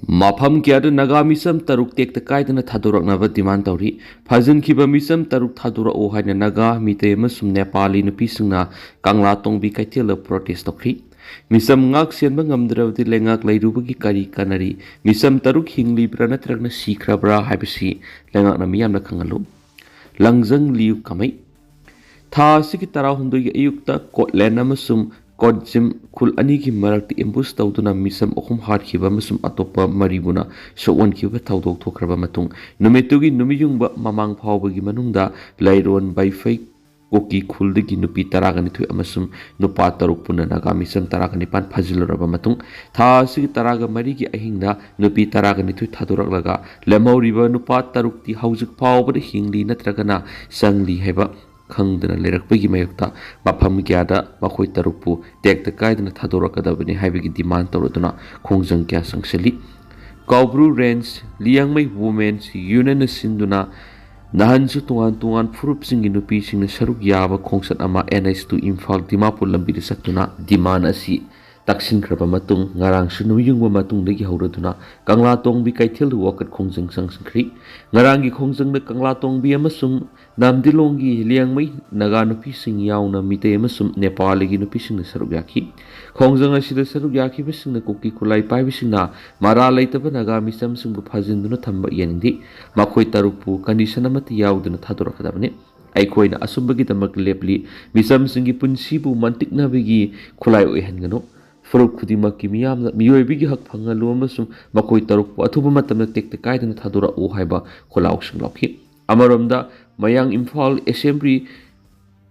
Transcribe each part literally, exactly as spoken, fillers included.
ꯃꯐꯝ ꯀꯌꯥꯗ ꯅꯥꯒꯥ ꯃꯤꯆꯝ ꯇꯔꯨꯛ ꯇꯦꯛꯇ ꯀꯥꯏꯗꯅ ꯊꯥꯗꯣꯔꯛꯅꯕ ꯗꯤꯃꯥꯟ ꯇꯧꯔꯤ꯫ ꯐꯥꯖꯤꯟꯈꯤꯕ ꯃꯤꯆꯝ ꯇꯔꯨꯛ ꯊꯥꯗꯣꯔꯛꯎ ꯍꯥꯏꯅ ꯅꯥꯒꯥ, ꯃꯤꯇꯩ ꯑꯃꯁꯨꯡ ꯅꯦꯄꯥꯂꯤ ꯅꯨꯄꯤꯁꯤꯡꯅ ꯀꯪꯂꯥ ꯇꯣꯡꯕꯤ ꯀꯩꯊꯦꯜꯗ ꯄ꯭ꯔꯣꯇꯦꯁ ꯇꯧꯈ꯭ꯔꯤ꯫ ꯃꯤꯆꯝ ꯉꯥꯛ ꯁꯦꯟꯕ ꯉꯝꯗ꯭ꯔꯕꯗꯤ ꯂꯩꯉꯥꯛ ꯂꯩꯔꯨꯕꯒꯤ ꯀꯔꯤ ꯀꯥꯟꯅꯔꯤ? ꯃꯤꯆꯝ ꯇꯔꯨꯛ ꯍꯤꯡꯂꯤꯕ꯭ꯔꯥ ꯅꯠꯇ꯭ꯔꯒꯅ ꯁꯤꯈ꯭ꯔꯕ꯭ꯔꯥ ꯍꯥꯏꯕꯁꯤ ꯂꯩꯉꯥꯛꯅ ꯃꯤꯌꯥꯝꯅ ꯈꯪꯍꯜꯂꯨ꯫ ꯂꯪꯖꯪ ꯂꯤꯌꯨ ꯀꯃꯩ꯫ ꯊꯥ ꯑꯁꯤꯒꯤ ꯇꯔꯥꯍꯨꯝꯗꯣꯏꯒꯤ ꯑꯌꯨꯛꯇ ꯀꯣꯠꯂꯦꯟ ꯑꯃꯁꯨꯡ ꯀꯣꯠꯖꯤꯝ ꯈꯨꯜ ꯑꯅꯤꯒꯤ ꯃꯔꯛꯇ ꯑꯦꯝꯕꯨꯁ ꯇꯧꯗꯨꯅ ꯃꯤꯆꯝ ꯑꯍꯨꯝ ꯍꯥꯠꯈꯤꯕ ꯑꯃꯁꯨꯡ ꯑꯇꯣꯞꯄ ꯃꯔꯤꯕꯨꯅ ꯁꯣꯛꯍꯟꯈꯤꯕ ꯊꯧꯗꯣꯛ ꯊꯣꯛꯈ꯭ꯔꯕ ꯃꯇꯨꯡ, ꯅꯨꯃꯤꯠꯇꯨꯒꯤ ꯅꯨꯃꯤꯠꯌꯨꯡꯕ ꯃꯃꯥꯡ ꯐꯥꯎꯕꯒꯤ ꯃꯅꯨꯡꯗ ꯂꯩꯔꯣꯟ ꯕꯩꯐꯩ ꯀꯨꯀꯤ ꯈꯨꯜꯗꯒꯤ ꯅꯨꯄꯤ ꯇꯔꯥꯒ ꯅꯤꯊꯣꯏ ꯑꯃꯁꯨꯡ ꯅꯨꯄꯥ ꯇꯔꯨꯛ ꯄꯨꯟꯅ ꯅꯥꯒꯥ ꯃꯤꯆꯝ ꯇꯔꯥꯒ ꯅꯤꯄꯥꯟ ꯐꯥꯖꯤꯜꯂꯨꯔꯕ ꯃꯇꯨꯡ, ꯊꯥ ꯑꯁꯤꯒꯤ ꯇꯔꯥꯒ ꯃꯔꯤꯒꯤ ꯑꯍꯤꯡꯗ ꯅꯨꯄꯤ ꯇꯔꯥꯒ ꯅꯤꯊꯣꯏ ꯊꯥꯗꯣꯔꯛꯂꯒ, ꯂꯦꯝꯍꯧꯔꯤꯕ ꯅꯨꯄꯥ ꯇꯔꯨꯛꯇꯤ ꯍꯧꯖꯤꯛ ꯐꯥꯎꯕꯗ ꯍꯤꯡꯂꯤ ꯅꯠꯇ꯭ꯔꯒꯅ ꯆꯪꯂꯤ ꯍꯥꯏꯕ ꯈꯪꯗꯅ ꯂꯩꯔꯛꯄꯒꯤ ꯃꯥꯌꯣꯛꯇ ꯃꯐꯝ ꯀꯌꯥꯗ ꯃꯈꯣꯏ ꯇꯔꯨꯛꯄꯨ ꯇꯦꯛꯇ ꯀꯥꯏꯗꯅ ꯊꯥꯗꯣꯔꯛꯀꯗꯕꯅꯤ ꯍꯥꯏꯕꯒꯤ ꯗꯤꯃꯥꯟ ꯇꯧꯔꯗꯨꯅ ꯈꯣꯡꯖꯪ ꯀꯌꯥ ꯆꯪꯁꯤꯜꯂꯤ꯫ ꯀꯥꯎꯕ꯭ꯔꯨ ꯔꯦꯟꯖ ꯂꯤꯌꯥꯡꯃꯩ ꯋꯨꯃꯦꯟꯁ ꯌꯨꯅꯤꯌꯟꯅ ꯁꯤꯟꯗꯨꯅ ꯅꯍꯥꯟꯁꯨ ꯇꯣꯉꯥꯟ ꯇꯣꯉꯥꯟ ꯐꯨꯔꯨꯞꯁꯤꯡꯒꯤ ꯅꯨꯄꯤꯁꯤꯡꯅ ꯁꯔꯨꯛ ꯌꯥꯕ ꯈꯣꯡꯆꯠ ꯑꯃ N H two Imphal Dimapur ꯂꯝꯕꯤꯗ ꯆꯠꯇꯨꯅ ꯗꯤꯃꯥꯟ ꯑꯁꯤ ꯇꯛꯁꯤꯟꯈ꯭ꯔꯕ ꯃꯇꯨꯡ, ꯉꯔꯥꯡꯁꯨ ꯅꯨꯃꯤꯠꯌꯨꯡꯕ ꯃꯇꯨꯡꯗꯒꯤ ꯍꯧꯔꯗꯨꯅ ꯀꯪꯂꯥ ꯇꯣꯡꯕꯤ ꯀꯩꯊꯦꯜꯗ ꯋꯥꯀꯠ ꯈꯣꯡꯖꯪ ꯆꯪꯁꯤꯟꯈ꯭ꯔꯤ꯫ ꯉꯔꯥꯡꯒꯤ ꯈꯣꯡꯖꯪꯗ ꯀꯪꯂꯥ ꯇꯣꯡꯕꯤ ꯑꯃꯁꯨꯡ ꯅꯥꯝꯗꯤꯂꯣꯡꯒꯤ ꯂꯤꯌꯥꯡꯃꯩ ꯅꯥꯒꯥ ꯅꯨꯄꯤꯁꯤꯡ ꯌꯥꯎꯅ ꯃꯤꯇꯩ ꯑꯃꯁꯨꯡ ꯅꯦꯄꯥꯂꯤꯒꯤ ꯅꯨꯄꯤꯁꯤꯡꯅ ꯁꯔꯨꯛ ꯌꯥꯈꯤ꯫ ꯈꯣꯡꯖꯪ ꯑꯁꯤꯗ ꯁꯔꯨꯛ ꯌꯥꯈꯤꯕꯁꯤꯡꯅ ꯀꯨꯀꯤ ꯈꯨꯠꯂꯥꯏ ꯄꯥꯏꯕꯁꯤꯡꯅ ꯃꯔꯥꯜ ꯂꯩꯇꯕ ꯅꯥꯒꯥ ꯃꯤꯆꯝꯁꯤꯡꯕꯨ ꯐꯥꯖꯤꯟꯗꯨꯅ ꯊꯝꯕ ꯌꯥꯅꯤꯡꯗꯦ꯫ ꯃꯈꯣꯏ ꯇꯔꯨꯛꯄꯨ ꯀꯟꯗꯤꯁꯟ ꯑꯃꯠꯇ ꯌꯥꯎꯗꯅ ꯊꯥꯗꯣꯔꯛꯀꯗꯕꯅꯤ꯫ ꯑꯩꯈꯣꯏꯅ ꯑꯁꯨꯝꯕꯒꯤꯗꯃꯛ ꯂꯦꯞꯂꯤ꯫ ꯃꯤꯆꯝꯁꯤꯡꯒꯤ ꯄꯨꯟꯁꯤꯕꯨ ꯃꯟꯇꯤꯛꯅꯕꯒꯤ ꯈꯨꯠꯂꯥꯏ ꯑꯣꯏꯍꯟꯒꯅꯨ꯫ ꯐꯨꯔꯨꯞ ꯈꯨꯗꯤꯡꯃꯛꯀꯤ ꯃꯤꯌꯥꯝꯅ ꯃꯤꯑꯣꯏꯕꯒꯤ ꯍꯛ ꯐꯪꯍꯜꯂꯨ ꯑꯃꯁꯨꯡ ꯃꯈꯣꯏ ꯇꯔꯨꯛꯄꯨ ꯑꯊꯨꯕ ꯃꯇꯝꯗ ꯇꯦꯛꯇ ꯀꯥꯏꯗꯅ ꯊꯥꯗꯣꯔꯛꯎ ꯍꯥꯏꯕ ꯈꯣꯜꯂꯥꯎꯁꯤꯡ ꯂꯥꯎꯈꯤ꯫ ꯑꯃꯔꯣꯝꯗ, ꯃꯌꯥꯡ ꯏꯝꯐꯥꯜ ꯑꯦꯁꯦꯝꯕ꯭ꯂꯤ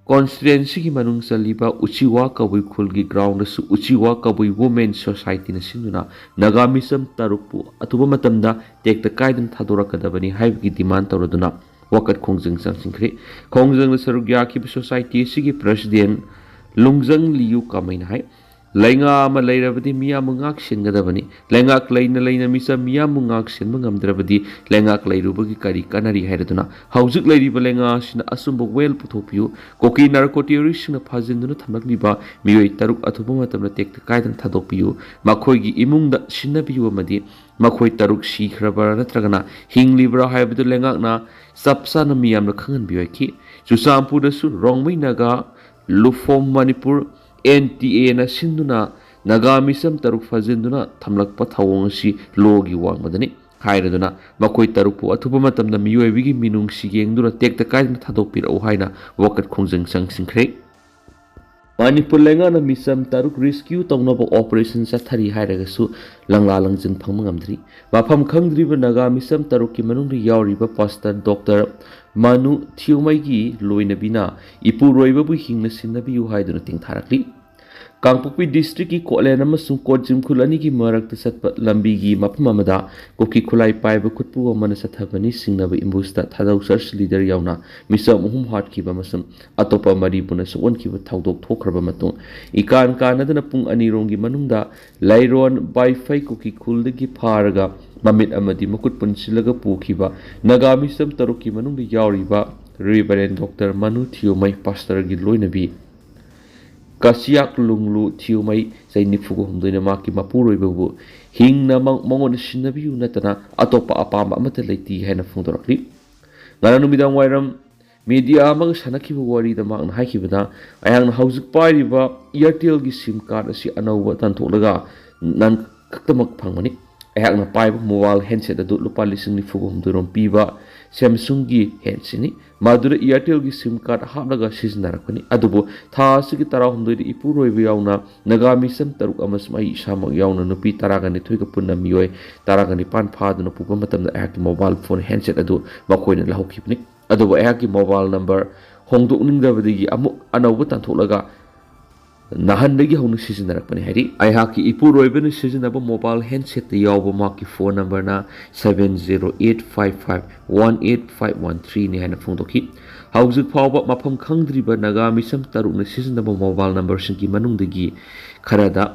ꯀꯣꯟꯁꯇꯤꯇ꯭ꯋꯦꯟꯁꯤꯒꯤ ꯃꯅꯨꯡ ꯆꯜꯂꯤꯕ ꯎꯆꯤꯋꯥ ꯀꯕꯨꯏ ꯈꯨꯜꯒꯤ ꯒ꯭ꯔꯥꯎꯟꯗꯁꯨ ꯎꯆꯤꯋꯥ ꯀꯕꯨꯏ ꯋꯨꯃꯦꯟ ꯁꯣꯁꯥꯏꯇꯤꯅ ꯁꯤꯟꯗꯨꯅ ꯅꯥꯒꯥ ꯃꯤꯆꯝ ꯇꯔꯨꯛꯄꯨ ꯑꯊꯨꯕ ꯃꯇꯝꯗ ꯇꯦꯛꯇ ꯀꯥꯏꯗꯅ ꯊꯥꯗꯣꯔꯛꯀꯗꯕꯅꯤ ꯍꯥꯏꯕꯒꯤ ꯗꯤꯃꯥꯟ ꯇꯧꯔꯗꯨꯅ ꯋꯥꯀꯠ ꯈꯣꯡꯖꯪ ꯆꯪꯁꯤꯟꯈ꯭ꯔꯦ꯫ ꯈꯣꯡꯖꯪꯗ ꯁꯔꯨꯛ ꯌꯥꯈꯤꯕ ꯁꯣꯁꯥꯏꯇꯤ ꯑꯁꯤꯒꯤ ꯄ꯭ꯔꯦꯁꯤꯗꯦꯟ ꯂꯨꯡꯖꯪ ꯂꯤꯌꯨ ꯀꯥꯃꯩꯅ ꯍꯥꯏ, ꯂꯩꯉꯥꯛ ꯑꯃ ꯂꯩꯔꯕꯗꯤ ꯃꯤꯌꯥꯝꯕꯨ ꯉꯥꯛ ꯁꯦꯟꯒꯗꯕꯅꯤ꯫ ꯂꯩꯉꯥꯛ ꯂꯩꯅ ꯂꯩꯅ ꯃꯤꯆꯝ ꯃꯤꯌꯥꯝꯕꯨ ꯉꯥꯛ ꯁꯦꯟꯕ ꯉꯝꯗ꯭ꯔꯕꯗꯤ ꯂꯩꯉꯥꯛ ꯂꯩꯔꯨꯕꯒꯤ ꯀꯔꯤ ꯀꯥꯟꯅꯔꯤ ꯍꯥꯏꯔꯗꯨꯅ ꯍꯧꯖꯤꯛ ꯂꯩꯔꯤꯕ ꯂꯩꯉꯥꯛ ꯑꯁꯤꯅ ꯑꯆꯨꯝꯕ ꯋꯦꯜ ꯄꯨꯊꯣꯛꯄꯤꯌꯨ꯫ ꯀꯨꯀꯤ ꯅꯥꯔꯀꯣ ꯇꯦꯔꯣꯔꯤꯁꯁꯤꯡꯅ ꯐꯥꯖꯤꯟꯗꯨꯅ ꯊꯝꯂꯛꯂꯤꯕ ꯃꯤꯑꯣꯏ ꯇꯔꯨꯛ ꯑꯊꯨꯕ ꯃꯇꯝꯗ ꯇꯦꯛꯇ ꯀꯥꯏꯗꯅ ꯊꯥꯗꯣꯛꯄꯤꯌꯨ꯫ ꯃꯈꯣꯏꯒꯤ ꯏꯃꯨꯡꯗ ꯁꯤꯟꯅꯕꯤꯌꯨ ꯑꯃꯗꯤ ꯃꯈꯣꯏ ꯇꯔꯨꯛ ꯁꯤꯈ꯭ꯔꯕ꯭ꯔꯥ ꯅꯠꯇ꯭ꯔꯒꯅ ꯍꯤꯡꯂꯤꯕ꯭ꯔꯥ ꯍꯥꯏꯕꯗꯨ ꯂꯩꯉꯥꯛꯅ ꯆꯞ ꯆꯥꯅ ꯃꯤꯌꯥꯝꯅ ꯈꯪꯍꯟꯕꯤꯌꯨ ꯍꯥꯏꯈꯤ꯫ ꯆꯨꯔꯆꯥꯟꯄꯨꯔꯗꯁꯨ ꯔꯣꯡꯃꯩ ꯅꯥꯒꯥ ꯂꯨꯐꯣꯝ ꯃꯅꯤꯄꯨꯔ ꯑꯦꯟ ꯇꯤ ꯑꯦꯅ ꯁꯤꯟꯗꯨꯅ ꯅꯥꯒꯥ ꯃꯤꯆꯝ ꯇꯔꯨꯛ ꯐꯥꯖꯤꯟꯗꯨꯅ ꯊꯝꯂꯛꯄ ꯊꯧꯑꯣꯡ ꯑꯁꯤ ꯂꯣꯒꯤ ꯋꯥꯡꯃꯗꯅꯤ ꯍꯥꯏꯔꯗꯨꯅ ꯃꯈꯣꯏ ꯇꯔꯨꯛꯄꯨ ꯑꯊꯨꯕ ꯃꯇꯝꯗ ꯃꯤꯑꯣꯏꯕꯒꯤ ꯃꯤꯅꯨꯡꯁꯤ ꯌꯦꯡꯗꯨꯅ ꯇꯦꯛꯇ ꯀꯥꯏꯗꯅ ꯊꯥꯗꯣꯛꯄꯤꯔꯛꯎ ꯍꯥꯏꯅ ꯋꯥꯀꯠ ꯈꯣꯡꯖꯪ ꯆꯪꯁꯤꯟꯈ꯭ꯔꯦ꯫ ꯃꯅꯤꯄꯨꯔ ꯂꯩꯉꯥꯛꯅ ꯃꯤꯆꯝ ꯇꯔꯨꯛ ꯔꯦꯁꯀ꯭ꯌꯨ ꯇꯧꯅꯕ ꯑꯣꯄꯔꯦꯁꯟ ꯆꯠꯊꯔꯤ ꯍꯥꯏꯔꯒꯁꯨ ꯂꯪꯂꯥ ꯂꯪꯖꯤꯟ ꯐꯪꯕ ꯉꯝꯗ꯭ꯔꯤ꯫ ꯃꯐꯝ ꯈꯪꯗ꯭ꯔꯤꯕ ꯅꯥꯒꯥ ꯃꯤꯆꯝ ꯇꯔꯨꯛꯀꯤ ꯃꯅꯨꯡꯗ ꯌꯥꯎꯔꯤꯕ ꯄꯥꯁꯇꯔ ꯗꯣꯛꯇꯔ ꯃꯅꯨ ꯊꯤꯌꯨꯃꯩꯒꯤ ꯂꯣꯏꯅꯕꯤꯅ ꯏꯄꯨꯔꯣꯏꯕꯕꯨ ꯍꯤꯡꯅ ꯁꯤꯟꯅꯕꯤꯌꯨ ꯍꯥꯏꯗꯨꯅ ꯇꯦꯡꯊꯥꯔꯛꯂꯤ꯫ ꯀꯥꯡꯄꯣꯛꯄꯤ ꯗꯤꯁꯇ꯭ꯔꯤꯛꯀꯤ ꯀꯣꯠꯂꯦꯟ ꯑꯃꯁꯨꯡ ꯀꯣꯠꯖꯤꯝ ꯈꯨꯜ ꯑꯅꯤꯒꯤ ꯃꯔꯛꯇ ꯆꯠꯄ ꯂꯝꯕꯤꯒꯤ ꯃꯐꯝ ꯑꯃꯗ ꯀꯨꯀꯤ ꯈꯨꯠꯂꯥꯏ ꯄꯥꯏꯕ ꯈꯨꯠꯄꯨ ꯑꯃꯅ ꯆꯠꯊꯕꯅꯤ ꯁꯤꯡꯅꯕ ꯏꯝꯕꯨꯁꯇ ꯊꯥꯗꯧ ꯆꯔꯆ ꯂꯤꯗꯔ ꯌꯥꯎꯅ ꯃꯤꯆꯝ ꯑꯍꯨꯝ ꯍꯥꯠꯈꯤꯕ ꯑꯃꯁꯨꯡ ꯑꯇꯣꯞꯄ ꯃꯔꯤꯕꯨꯅ ꯁꯣꯛꯍꯟꯈꯤꯕ ꯊꯧꯗꯣꯛ ꯊꯣꯛꯈ꯭ꯔꯕ ꯃꯇꯨꯡ ꯏꯀꯥꯟ ꯀꯥꯟꯅꯗꯅ ꯄꯨꯡ ꯑꯅꯤꯔꯣꯝꯒꯤ ꯃꯅꯨꯡꯗ ꯂꯩꯔꯣꯟ ꯕꯥꯏꯐꯩ ꯀꯨꯀꯤ ꯈꯨꯜꯗꯒꯤ ꯐꯥꯔꯒ ꯃꯃꯤꯠ ꯑꯃꯗꯤ ꯃꯈꯨꯠ ꯄꯨꯟꯁꯤꯜꯂꯒ ꯄꯨꯈꯤꯕ ꯅꯥꯒꯥ ꯃꯤꯆꯝ ꯇꯔꯨꯛꯀꯤ ꯃꯅꯨꯡꯗ ꯌꯥꯎꯔꯤꯕ ꯔꯤꯚꯔꯦꯟ ꯗꯣꯛꯇꯔ ꯃꯅꯨ ꯊꯤꯌꯣꯃꯩ ꯄꯥꯁꯇꯔꯒꯤ ꯂꯣꯏꯅꯕꯤ ꯀꯁꯤꯌꯥꯛ ꯂꯨꯡꯂꯨ ꯊꯤꯌꯨꯃꯩ ꯆꯍꯤ ꯅꯤꯐꯨꯒ ꯍꯨꯝꯗꯣꯏꯅ ꯃꯍꯥꯛꯀꯤ ꯃꯄꯨꯔꯣꯏꯕꯕꯨ ꯍꯤꯡꯅ ꯃ-, ꯃꯉꯣꯟꯗ ꯁꯤꯟꯅꯕꯤꯌꯨ ꯅꯠꯇꯅ ꯑꯇꯣꯞꯄ ꯑꯄꯥꯝꯕ ꯑꯃꯠꯇ ꯂꯩꯇꯦ ꯍꯥꯏꯅ ꯐꯣꯡꯗꯣꯔꯛꯂꯤ꯫ ꯉꯔꯥꯡ ꯅꯨꯃꯤꯗꯥꯡ ꯋꯥꯏꯔꯝ ꯃꯤꯗꯤꯌꯥ ꯑꯃꯒ ꯁꯥꯟꯅꯈꯤꯕ ꯋꯥꯔꯤꯗ ꯃꯍꯥꯛꯅ ꯍꯥꯏꯈꯤꯕꯗ, ꯑꯩꯍꯥꯛꯅ ꯍꯧꯖꯤꯛ ꯄꯥꯏꯔꯤꯕ ꯏꯌꯥꯔꯇꯦꯜꯒꯤ ꯁꯤꯝ ꯀꯥꯔꯗ ꯑꯁꯤ ꯑꯅꯧꯕ ꯇꯥꯟꯊꯣꯛꯂꯒ ꯅꯟ ꯈꯛꯇꯃꯛ ꯐꯪꯕꯅꯤ꯫ ꯑꯩꯍꯥꯛꯅ ꯄꯥꯏꯕ ꯃꯣꯕꯥꯏꯜ ꯍꯦꯟꯁꯦꯠ ꯑꯗꯨ ꯂꯨꯄꯥ ꯂꯤꯁꯤꯡ ꯅꯤꯐꯨꯒ ꯍꯨꯝꯗꯣꯏ ꯔꯣꯝ ꯄꯤꯕ ꯁꯦꯝꯁꯨꯡꯒꯤ ꯍꯦꯟꯁꯦꯠꯅꯤ꯫ ꯃꯗꯨꯗ ꯏꯌꯥꯔꯇꯦꯜꯒꯤ ꯁꯤꯝ ꯀꯥꯔꯗ ꯍꯥꯞꯂꯒ ꯁꯤꯖꯤꯟꯅꯔꯛꯄꯅꯤ꯫ ꯑꯗꯨꯕꯨ ꯊꯥ ꯑꯁꯤꯒꯤ ꯇꯔꯥꯍꯨꯝꯗꯣꯏꯗ ꯏꯄꯨꯔꯣꯏꯕ ꯌꯥꯎꯅ ꯅꯥꯒꯥ ꯃꯤꯆꯝ ꯇꯔꯨꯛ ꯑꯃꯁꯨꯡ ꯑꯩ ꯏꯁꯥꯃꯛ ꯌꯥꯎꯅ ꯅꯨꯄꯤ ꯇꯔꯥꯒ ꯅꯤꯊꯣꯏꯒ ꯄꯨꯟꯅ ꯃꯤꯑꯣꯏ ꯇꯔꯥꯒ ꯅꯤꯄꯥꯟ ꯐꯥꯗꯨꯅ ꯄꯨꯕ ꯃꯇꯝꯗ ꯑꯩꯍꯥꯛꯀꯤ ꯃꯣꯕꯥꯏꯜ ꯐꯣꯟ ꯍꯦꯟꯁꯦꯠ ꯑꯗꯨ ꯃꯈꯣꯏꯅ ꯂꯧꯍꯧꯈꯤꯕꯅꯤ꯫ ꯑꯗꯨꯕꯨ ꯑꯩꯍꯥꯛꯀꯤ ꯃꯣꯕꯥꯏꯜ ꯅꯝꯕꯔ ꯍꯣꯡꯗꯣꯛꯅꯤꯡꯗꯕꯗꯒꯤ ꯑꯃꯨꯛ ꯑꯅꯧꯕ ꯇꯥꯟꯊꯣꯛꯂꯒ ꯅꯍꯥꯟꯗꯒꯤ ꯍꯧꯅ ꯁꯤꯖꯤꯟꯅꯔꯛꯄꯅꯤ ꯍꯥꯏꯔꯤ꯫ ꯑꯩꯍꯥꯛꯀꯤ ꯏꯄꯨꯔꯣꯏꯕꯅ ꯁꯤꯖꯤꯟꯅꯕ ꯃꯣꯕꯥꯏꯜ ꯍꯦꯟꯁꯦꯠꯇ ꯌꯥꯎꯕ ꯃꯍꯥꯛꯀꯤ ꯐꯣꯟ ꯅꯝꯕꯔꯅ seven zero eight five five one eight five one threeꯅꯤ ꯍꯥꯏꯅ ꯐꯣꯡꯗꯣꯛꯈꯤ꯫ ꯍꯧꯖꯤꯛ ꯐꯥꯎꯕ ꯃꯐꯝ ꯈꯪꯗ꯭ꯔꯤꯕ ꯅꯥꯒꯥ ꯃꯤꯆꯝ ꯇꯔꯨꯛꯅ ꯁꯤꯖꯤꯟꯅꯕ ꯃꯣꯕꯥꯏꯜ ꯅꯝꯕꯔꯁꯤꯡꯒꯤ ꯃꯅꯨꯡꯗꯒꯤ ꯈꯔꯗ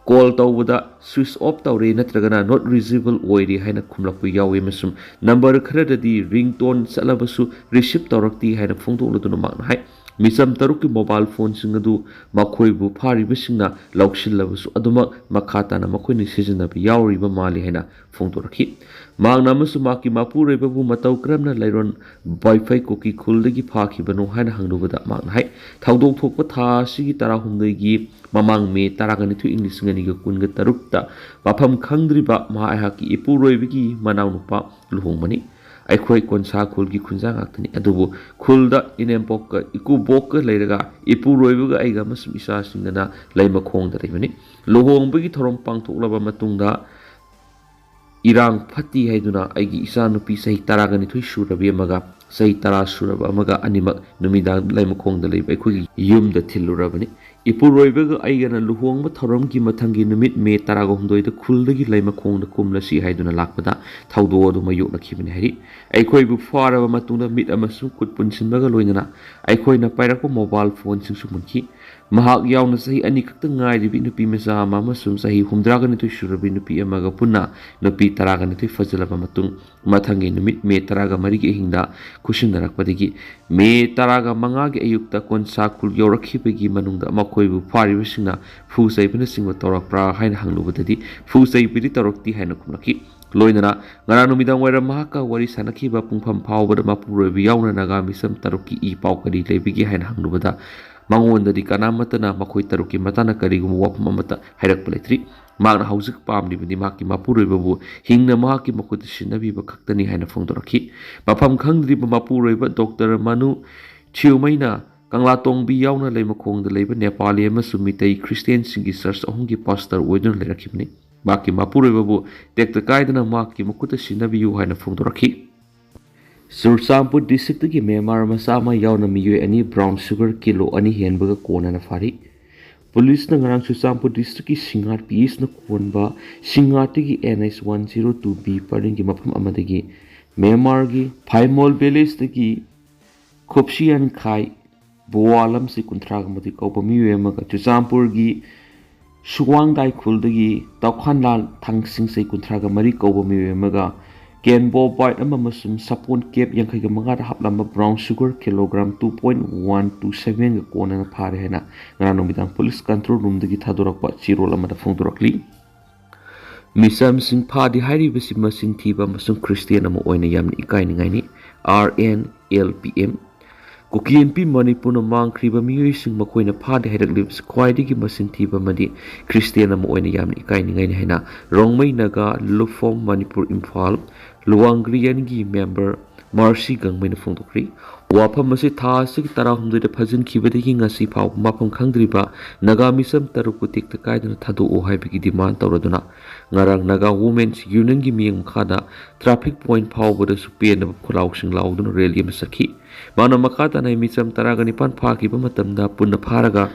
ꯀꯣꯜ ꯇꯧꯕꯗ ꯁ꯭ꯋꯤꯆ ꯑꯣꯐ ꯇꯧꯔꯦ ꯅꯠꯇ꯭ꯔꯒꯅ ꯅꯣꯠ ꯔꯤꯆꯦꯕꯜ ꯑꯣꯏꯔꯦ ꯍꯥꯏꯅ ꯈꯨꯝꯂꯛꯄ ꯌꯥꯎꯏ, ꯑꯃꯁꯨꯡ ꯅꯝꯕꯔ ꯈꯔꯗꯗꯤ ꯔꯤꯡꯇꯣꯟ ꯆꯠꯂꯕꯁꯨ ꯔꯤꯁꯤꯞ ꯇꯧꯔꯛꯇꯦ ꯍꯥꯏꯅ ꯐꯣꯡꯗꯣꯛꯂꯗꯨꯅ ꯃꯍꯥꯛꯅ ꯍꯥꯏ, ꯃꯤꯆꯝ ꯇꯔꯨꯛꯀꯤ ꯃꯣꯕꯥꯏꯜ ꯐꯣꯟꯁꯤꯡ ꯑꯗꯨ ꯃꯈꯣꯏꯕꯨ ꯐꯥꯔꯤꯕꯁꯤꯡꯅ ꯂꯧꯁꯤꯜꯂꯕꯁꯨ ꯑꯗꯨꯃꯛ ꯃꯈꯥ ꯇꯥꯅ ꯃꯈꯣꯏꯅ ꯁꯤꯖꯤꯟꯅꯕ ꯌꯥꯎꯔꯤꯕ ꯃꯥꯜꯂꯤ ꯍꯥꯏꯅ ꯐꯣꯡꯗꯣꯔꯛꯈꯤ꯫ ꯃꯍꯥꯛꯅ ꯑꯃꯁꯨꯡ ꯃꯍꯥꯛꯀꯤ ꯃꯄꯨꯔꯣꯏꯕꯕꯨ ꯃꯇꯧ ꯀꯔꯝꯅ ꯂꯩꯔꯣꯟ ꯕꯥꯏꯐꯩ ꯀꯨꯀꯤ ꯈꯨꯜꯗꯒꯤ ꯐꯥꯈꯤꯕꯅꯣ ꯍꯥꯏꯅ ꯍꯪꯂꯨꯕꯗ ꯃꯍꯥꯛꯅ ꯍꯥꯏ, ꯊꯧꯗꯣꯛ ꯊꯣꯛꯄ ꯊꯥ ꯑꯁꯤꯒꯤ ꯇꯔꯥꯍꯨꯝꯗꯣꯏꯒꯤ ꯃꯃꯥꯡ ꯃꯦ ꯇꯔꯥꯒ ꯅꯤꯊꯣꯏ ꯏꯪ ꯂꯤꯁꯤꯡ ꯑꯅꯤꯒ ꯀꯨꯟꯒ ꯇꯔꯨꯛꯇ ꯃꯐꯝ ꯈꯪꯗ꯭ꯔꯤꯕ ꯃꯍꯥꯛ ꯑꯩꯍꯥꯛꯀꯤ ꯏꯄꯨꯔꯣꯏꯕꯒꯤ ꯃꯅꯥꯎꯅꯨꯄꯥ ꯂꯨꯍꯣꯡꯕꯅꯤ꯫ ꯑꯩꯈꯣꯏ ꯀꯣꯟꯁꯥ ꯈꯨꯜꯒꯤ ꯈꯨꯟꯖꯥ ꯉꯥꯛꯇꯅꯤ, ꯑꯗꯨꯕꯨ ꯈꯨꯜꯗ ꯏꯅꯦꯝꯄꯣꯛꯀ ꯏꯀꯨꯕꯣꯛꯀ ꯂꯩꯔꯒ ꯏꯄꯨꯔꯣꯏꯕꯒ ꯑꯩꯒ ꯑꯃꯁꯨꯡ ꯏꯆꯥꯁꯤꯡꯗꯅ ꯂꯩꯃꯈꯣꯡꯗ ꯂꯩꯕꯅꯤ꯫ ꯂꯨꯍꯣꯡꯕꯒꯤ ꯊꯧꯔꯝ ꯄꯥꯡꯊꯣꯛꯂꯕ ꯃꯇꯨꯡꯗ ꯏꯔꯥꯡ ꯐꯠꯇꯦ ꯍꯥꯏꯗꯨꯅ ꯑꯩꯒꯤ ꯏꯆꯥꯅꯨꯄꯤ ꯆꯍꯤ ꯇꯔꯥꯒ ꯅꯤꯊꯣꯏ ꯁꯨꯔꯕꯤ ꯑꯃꯒ ꯆꯍꯤ ꯇꯔꯥ ꯁꯨꯔꯕ ꯑꯃꯒ ꯑꯅꯤꯃꯛ ꯅꯨꯃꯤꯗꯥꯡ ꯂꯩꯃꯈꯣꯡꯗ ꯂꯩꯕ ꯑꯩꯈꯣꯏꯒꯤ ꯌꯨꯝꯗ ꯊꯤꯜꯂꯨꯔꯕꯅꯤ꯫ ꯏꯄꯨꯔꯣꯏꯕꯒ ꯑꯩꯒꯅ ꯂꯨꯍꯣꯡꯕ ꯊꯧꯔꯝꯒꯤ ꯃꯊꯪꯒꯤ ꯅꯨꯃꯤꯠ ꯃꯦ ꯇꯔꯥꯒ ꯍꯨꯝꯗꯣꯏꯗ ꯈꯨꯜꯗꯒꯤ ꯂꯩꯃꯈꯣꯡꯗ ꯀꯨꯝꯂꯁꯤ ꯍꯥꯏꯗꯨꯅ ꯂꯥꯛꯄꯗ ꯊꯧꯗꯣꯛ ꯑꯗꯨ ꯃꯥꯌꯣꯛꯅꯈꯤꯕꯅꯤ ꯍꯥꯏꯔꯤ꯫ ꯑꯩꯈꯣꯏꯕꯨ ꯐꯥꯔꯕ ꯃꯇꯨꯡꯗ ꯃꯤꯠ ꯑꯃꯁꯨꯡ ꯈꯨꯠ ꯄꯨꯟꯁꯤꯟꯕꯒ ꯂꯣꯏꯅꯅ ꯑꯩꯈꯣꯏꯅ ꯄꯥꯏꯔꯛꯄ ꯃꯣꯕꯥꯏꯜ ꯐꯣꯟꯁꯤꯡꯁꯨ ꯃꯨꯟꯈꯤ꯫ ꯃꯍꯥꯛ ꯌꯥꯎꯅ ꯆꯍꯤ ꯑꯅꯤ ꯈꯛꯇ ꯉꯥꯏꯔꯤꯕꯤ ꯅꯨꯄꯤ ꯃꯆꯥ ꯑꯃ ꯑꯃꯁꯨꯡ ꯆꯍꯤ ꯍꯨꯝꯗ꯭ꯔꯥꯒ ꯅꯤꯊꯣꯏ ꯁꯨꯔꯕꯤ ꯅꯨꯄꯤ ꯑꯃꯒ ꯄꯨꯟꯅ ꯅꯨꯄꯤ ꯇꯔꯥꯒ ꯅꯤꯊꯣꯏ ꯐꯥꯖꯤꯜꯂꯕ ꯃꯇꯨꯡ, ꯃꯊꯪꯒꯤ ꯅꯨꯃꯤꯠ ꯃꯦ ꯇꯔꯥꯒ ꯃꯔꯤꯒꯤ ꯑꯍꯤꯡꯗ ꯈꯨꯠꯁꯤꯟꯅꯔꯛꯄꯗꯒꯤ ꯃꯦ ꯇꯔꯥꯒ ꯃꯉꯥꯒꯤ ꯑꯌꯨꯛꯇ ꯀꯣꯟꯁꯥ ꯈꯨꯜ ꯌꯧꯔꯛꯈꯤꯕꯒꯤ ꯃꯅꯨꯡꯗ ꯃꯈꯣꯏꯕꯨ ꯐꯥꯔꯤꯕꯁꯤꯡꯅ ꯐꯨ ꯆꯩꯕꯅꯆꯤꯡꯕ ꯇꯧꯔꯛꯄ꯭ꯔꯥ ꯍꯥꯏꯅ ꯍꯪꯂꯨꯕꯗꯗꯤ ꯐꯨ ꯆꯩꯕꯗꯤ ꯇꯧꯔꯛꯇꯦ ꯍꯥꯏꯅ ꯈꯨꯝꯂꯛꯈꯤ꯫ ꯂꯣꯏꯅꯅ ꯉꯔꯥꯡ ꯅꯨꯃꯤꯗꯥꯡ ꯋꯥꯏꯔꯝ ꯃꯍꯥꯛꯀ ꯋꯥꯔꯤ ꯁꯥꯟꯅꯈꯤꯕ ꯄꯨꯡꯐꯝ ꯐꯥꯎꯕꯗ ꯃꯄꯨꯔꯣꯏꯕ ꯌꯥꯎꯅ ꯅꯥꯒꯥ ꯃꯤꯆꯝ ꯇꯔꯨꯛꯀꯤ ꯏ ꯄꯥꯎ ꯀꯔꯤ ꯂꯩꯕꯒꯦ ꯍꯥꯏꯅ ꯍꯪꯂꯨꯕꯗ ꯃꯉꯣꯟꯗꯗꯤ ꯀꯅꯥꯃꯠꯇꯅ ꯃꯈꯣꯏ ꯇꯔꯨꯛꯀꯤ ꯃꯇꯥꯡꯗ ꯀꯔꯤꯒꯨꯝꯕ ꯋꯥꯐꯝ ꯑꯃꯠꯇ ꯍꯥꯏꯔꯛꯄ ꯂꯩꯇ꯭ꯔꯤ꯫ ꯃꯍꯥꯛꯅ ꯍꯧꯖꯤꯛ ꯄꯥꯝꯂꯤꯕꯗꯤ ꯃꯍꯥꯛꯀꯤ ꯃꯄꯨꯔꯣꯏꯕꯕꯨ ꯍꯤꯡꯅ ꯃꯍꯥꯛꯀꯤ ꯃꯈꯨꯠꯇ ꯁꯤꯟꯅꯕꯤꯕ ꯈꯛꯇꯅꯤ ꯍꯥꯏꯅ ꯐꯣꯡꯗꯣꯔꯛꯈꯤ꯫ ꯃꯐꯝ ꯈꯪꯗ꯭ꯔꯤꯕ ꯃꯄꯨꯔꯣꯏꯕ ꯗꯣꯛꯇꯔ ꯃꯅꯨ ꯊꯤꯌꯨꯃꯩꯅ ꯀꯪꯂꯥꯇꯣꯡꯕꯤ ꯌꯥꯎꯅ ꯂꯩꯃꯈꯣꯡꯗ ꯂꯩꯕ ꯅꯦꯄꯥꯂꯤ ꯑꯃꯁꯨꯡ ꯃꯤꯇꯩ ꯈ꯭ꯔꯤꯁꯇꯤꯌꯥꯟꯁꯤꯡꯒꯤ ꯆꯔꯆ ꯑꯍꯨꯝꯒꯤ ꯄꯥꯁꯇꯔ ꯑꯣꯏꯗꯨꯅ ꯂꯩꯔꯛꯈꯤꯕꯅꯤ꯫ ꯃꯍꯥꯛꯀꯤ ꯃꯄꯨꯔꯣꯏꯕꯕꯨ ꯇꯦꯛꯇ ꯀꯥꯏꯗꯅ ꯃꯍꯥꯛꯀꯤ ꯃꯈꯨꯠꯇ ꯁꯤꯟꯅꯕꯤꯌꯨ ꯍꯥꯏꯅ ꯐꯣꯡꯗꯣꯔꯛꯈꯤ꯫ ꯆꯨꯔꯆꯥꯟꯄꯨꯔ ꯗꯤꯁꯇ꯭ꯔꯤꯛꯇꯒꯤ ꯃ꯭ꯌꯥꯟꯃꯥꯔ ꯃꯆꯥ ꯑꯃ ꯌꯥꯎꯅ ꯃꯤꯑꯣꯏ ꯑꯅꯤ ꯕ꯭ꯔꯥꯎꯟ ꯁꯨꯒꯔ ꯀꯤꯂꯣ ꯑꯅꯤ ꯍꯦꯟꯕꯒ ꯀꯣꯟꯅꯅ ꯐꯥꯔꯤ꯫ ꯄꯨꯂꯤꯁꯅ ꯉꯔꯥꯡ ꯆꯨꯔꯆꯥꯟꯄꯨꯔ ꯗꯤꯁꯇ꯭ꯔꯤꯛꯀꯤ ꯁꯤꯡꯉꯥꯠ ꯄꯤ ꯑꯦꯁꯅ ꯀꯣꯟꯕ ꯁꯤꯡꯉꯥꯠꯇꯒꯤ N H one zero two B ꯄꯔꯤꯡꯒꯤ ꯃꯐꯝ ꯑꯃꯗꯒꯤ ꯃ꯭ꯌꯥꯟꯃꯥꯔꯒꯤ ꯐꯥꯏꯃꯣꯜ ꯚꯤꯂꯦꯖꯇꯒꯤ ꯈꯨꯞꯁꯤꯌꯥꯟ ꯈꯥꯏ ꯕꯣꯋꯥ ꯂꯝꯁꯤ ꯀꯨꯟꯊ꯭ꯔꯥꯒ ꯃꯥꯊꯣꯏ ꯀꯧꯕ ꯃꯤꯑꯣꯏ ꯑꯃꯒ ꯆꯨꯔꯆꯥꯟꯄꯨꯔꯒꯤ ꯁꯨꯋꯥꯡꯗꯥꯏ ꯈꯨꯜꯗꯒꯤ ꯇꯥꯎꯈꯥꯟꯂꯥꯜ ꯊꯥꯡꯁꯤꯡ ꯆꯍꯤ ꯀꯨꯟꯊ꯭ꯔꯥꯒ ꯃꯔꯤ ꯀꯧꯕ ꯃꯤꯑꯣꯏ ꯑꯃꯒ ꯀꯦꯟꯕꯣ ꯕꯥꯏꯠ ꯑꯃ ꯑꯃꯁꯨꯡ ꯁꯥꯄꯣꯟ ꯀꯦꯞ ꯌꯥꯡꯈꯩꯒ ꯃꯉꯥꯗ ꯍꯥꯞꯂꯝꯕ brown sugar kilogram two point one two sevenꯒ ꯀꯣꯟꯅꯅ ꯐꯥꯔꯦ ꯍꯥꯏꯅ ꯉꯔꯥꯡ ꯅꯨꯃꯤꯗꯥꯡ ꯄꯨꯂꯤꯁ ꯀꯟꯇ꯭ꯔꯣꯜ ꯔꯨꯝꯗꯒꯤ ꯊꯥꯗꯣꯔꯛꯄ ꯆꯦꯔꯣꯜ ꯑꯃꯗ ꯐꯣꯡꯗꯣꯔꯛꯂꯤ꯫ ꯃꯤꯆꯝꯁꯤꯡ ꯐꯥꯗꯦ ꯍꯥꯏꯔꯤꯕꯁꯤ ꯃꯁꯤꯡ ꯊꯤꯕ ꯑꯃꯁꯨꯡ ꯈ꯭ꯔꯤꯁꯇꯤꯌꯥꯟ ꯑꯃ ꯑꯣꯏꯅ ꯌꯥꯝꯅ ꯏꯀꯥꯏꯅꯤꯡꯉꯥꯏꯅꯤ꯫ R N L P M꯫ ꯀꯨꯀꯤ ꯏꯟꯄꯤ ꯃꯅꯤꯄꯨꯔꯅ ꯃꯥꯡꯈ꯭ꯔꯤꯕ ꯃꯤꯑꯣꯏꯁꯤꯡ ꯃꯈꯣꯏꯅ ꯐꯥꯗꯦ ꯍꯥꯏꯔꯛꯂꯤꯕꯁꯤ ꯈ꯭ꯋꯥꯏꯗꯒꯤ ꯃꯁꯤꯡ ꯊꯤꯕ ꯑꯃꯗꯤ ꯈ꯭ꯔꯤꯁꯇꯤꯌꯥꯟ ꯑꯃ ꯑꯣꯏꯅ ꯌꯥꯝꯅ ꯏꯀꯥꯏꯅꯤꯡꯉꯥꯏꯅꯤ ꯍꯥꯏꯅ ꯔꯣꯡꯃꯩ ꯅꯥꯒꯥ ꯂꯨꯐꯣꯡ ꯃꯅꯤꯄꯨꯔ ꯏꯝꯐꯥꯜ ꯂꯨꯋꯥꯡꯒ꯭ꯔꯤꯌꯟꯒꯤ ꯃꯦꯝꯕꯔ ꯃꯥꯔꯁꯤ ꯒꯥꯡꯃꯩꯅ ꯐꯣꯡꯗꯣꯛꯈ꯭ꯔꯤ꯫ ꯋꯥꯐꯝ ꯑꯁꯤ ꯊꯥ ꯑꯁꯤꯒꯤ ꯇꯔꯥꯍꯨꯝꯗꯣꯏꯗ ꯐꯥꯖꯤꯟꯈꯤꯕꯗꯒꯤ ꯉꯁꯤ ꯐꯥꯎꯕ ꯃꯐꯝ ꯈꯪꯗ꯭ꯔꯤꯕ ꯅꯥꯒꯥ ꯃꯤꯆꯝ ꯇꯔꯨꯛꯄꯨ ꯇꯦꯛꯇ ꯀꯥꯏꯗꯅ ꯊꯥꯗꯣꯛꯑꯣ ꯍꯥꯏꯕꯒꯤ ꯗꯤꯃꯥꯟ ꯇꯧꯔꯗꯨꯅ ꯉꯔꯥꯡ ꯅꯥꯒꯥ ꯋꯨꯃꯦꯟꯁ ꯌꯨꯅꯤꯌꯟꯒꯤ ꯃꯤꯠꯌꯦꯡ ꯃꯈꯥꯗ ꯇ꯭ꯔꯥꯐꯤꯛ ꯄꯣꯏꯟꯠ ꯐꯥꯎꯕꯗꯁꯨ ꯄꯦꯟꯗꯕ ꯈꯣꯜꯂꯥꯎꯁꯤꯡ ꯂꯥꯎꯗꯨꯅ ꯔꯦꯂꯤ ꯑꯃ ꯆꯠꯈꯤ꯫ ꯃꯥꯅ ꯃꯈꯥ ꯇꯥꯅ ꯃꯤꯆꯝ ꯇꯔꯥꯒ ꯅꯤꯄꯥꯟ ꯐꯥꯈꯤꯕ ꯃꯇꯝꯗ ꯄꯨꯟꯅ ꯐꯥꯔꯒ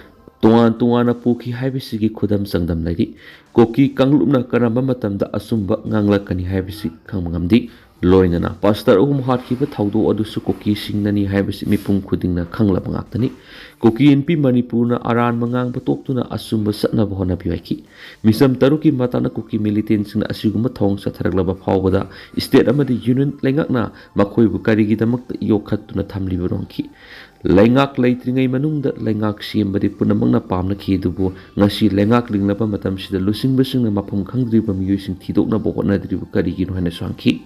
ꯇꯣꯉꯥꯟ ꯇꯣꯉꯥꯟꯅ ꯄꯨꯈꯤ ꯍꯥꯏꯕꯁꯤꯒꯤ ꯈꯨꯗꯝ ꯆꯥꯡꯗꯝ ꯂꯩꯔꯤ꯫ ꯀꯨꯀꯤ ꯀꯥꯡꯂꯨꯞꯅ ꯀꯔꯝꯕ ꯃꯇꯝꯗ ꯑꯆꯨꯝꯕ ꯉꯥꯡꯂꯛꯀꯅꯤ ꯍꯥꯏꯕꯁꯤ ꯈꯪꯕ ꯉꯝꯗꯦ꯫ ꯂꯣꯏꯅꯅ ꯄꯥꯁꯇꯔ ꯑꯍꯨꯝ ꯍꯥꯠꯈꯤꯕ ꯊꯧꯗꯣꯛ ꯑꯗꯨꯁꯨ ꯀꯨꯀꯤꯁꯤꯡꯅꯅꯤ ꯍꯥꯏꯕꯁꯤ ꯃꯤꯄꯨꯝ ꯈꯨꯗꯤꯡꯅ ꯈꯪꯂꯕ ꯉꯥꯛꯇꯅꯤ꯫ ꯀꯨꯀꯤ ꯏꯟꯄꯤ ꯃꯅꯤꯄꯨꯔꯅ ꯑꯔꯥꯟꯕ ꯉꯥꯡꯕ ꯇꯣꯛꯇꯨꯅ ꯑꯆꯨꯝꯕ ꯆꯠꯅꯕ ꯍꯣꯠꯅꯕꯤꯌꯨ ꯍꯥꯏꯈꯤ꯫ ꯃꯤꯆꯝ ꯇꯔꯨꯛꯀꯤ ꯃꯇꯥꯡꯗ ꯀꯨꯀꯤ ꯃꯤꯂꯤꯇꯦꯟꯁꯤꯡꯅ ꯑꯁꯤꯒꯨꯝꯕ ꯊꯧꯑꯣꯡ ꯆꯠꯊꯔꯛꯂꯕ ꯐꯥꯎꯕꯗ ꯁ꯭ꯇꯦꯠ ꯑꯃꯗꯤ ꯌꯨꯅꯤꯌꯟ ꯂꯩꯉꯥꯛꯅ ꯃꯈꯣꯏꯕꯨ ꯀꯔꯤꯒꯤꯗꯃꯛꯇ ꯌꯣꯛꯈꯠꯇꯨꯅ ꯊꯝꯂꯤꯕꯅꯣ ꯍꯪꯈꯤ꯫ ꯂꯩꯉꯥꯛ ꯂꯩꯇ꯭ꯔꯤꯉꯩ ꯃꯅꯨꯡꯗ ꯂꯩꯉꯥꯛ ꯁꯦꯝꯕꯗꯤ ꯄꯨꯝꯅꯃꯛꯅ ꯄꯥꯝꯅꯈꯤ, ꯑꯗꯨꯕꯨ ꯉꯁꯤ ꯂꯩꯉꯥꯛ ꯂꯤꯡꯂꯕ ꯃꯇꯝꯁꯤꯗ ꯂꯨꯆꯤꯡꯕꯁꯤꯡꯅ ꯃꯐꯝ ꯈꯪꯗ꯭ꯔꯤꯕ ꯃꯤꯑꯣꯏꯁꯤꯡ ꯊꯤꯗꯣꯛꯅꯕ ꯍꯣꯠꯅꯗ꯭ꯔꯤꯕ ꯀꯔꯤꯒꯤꯅꯣ ꯍꯥꯏꯅꯁꯨ ꯍꯪꯈꯤ꯫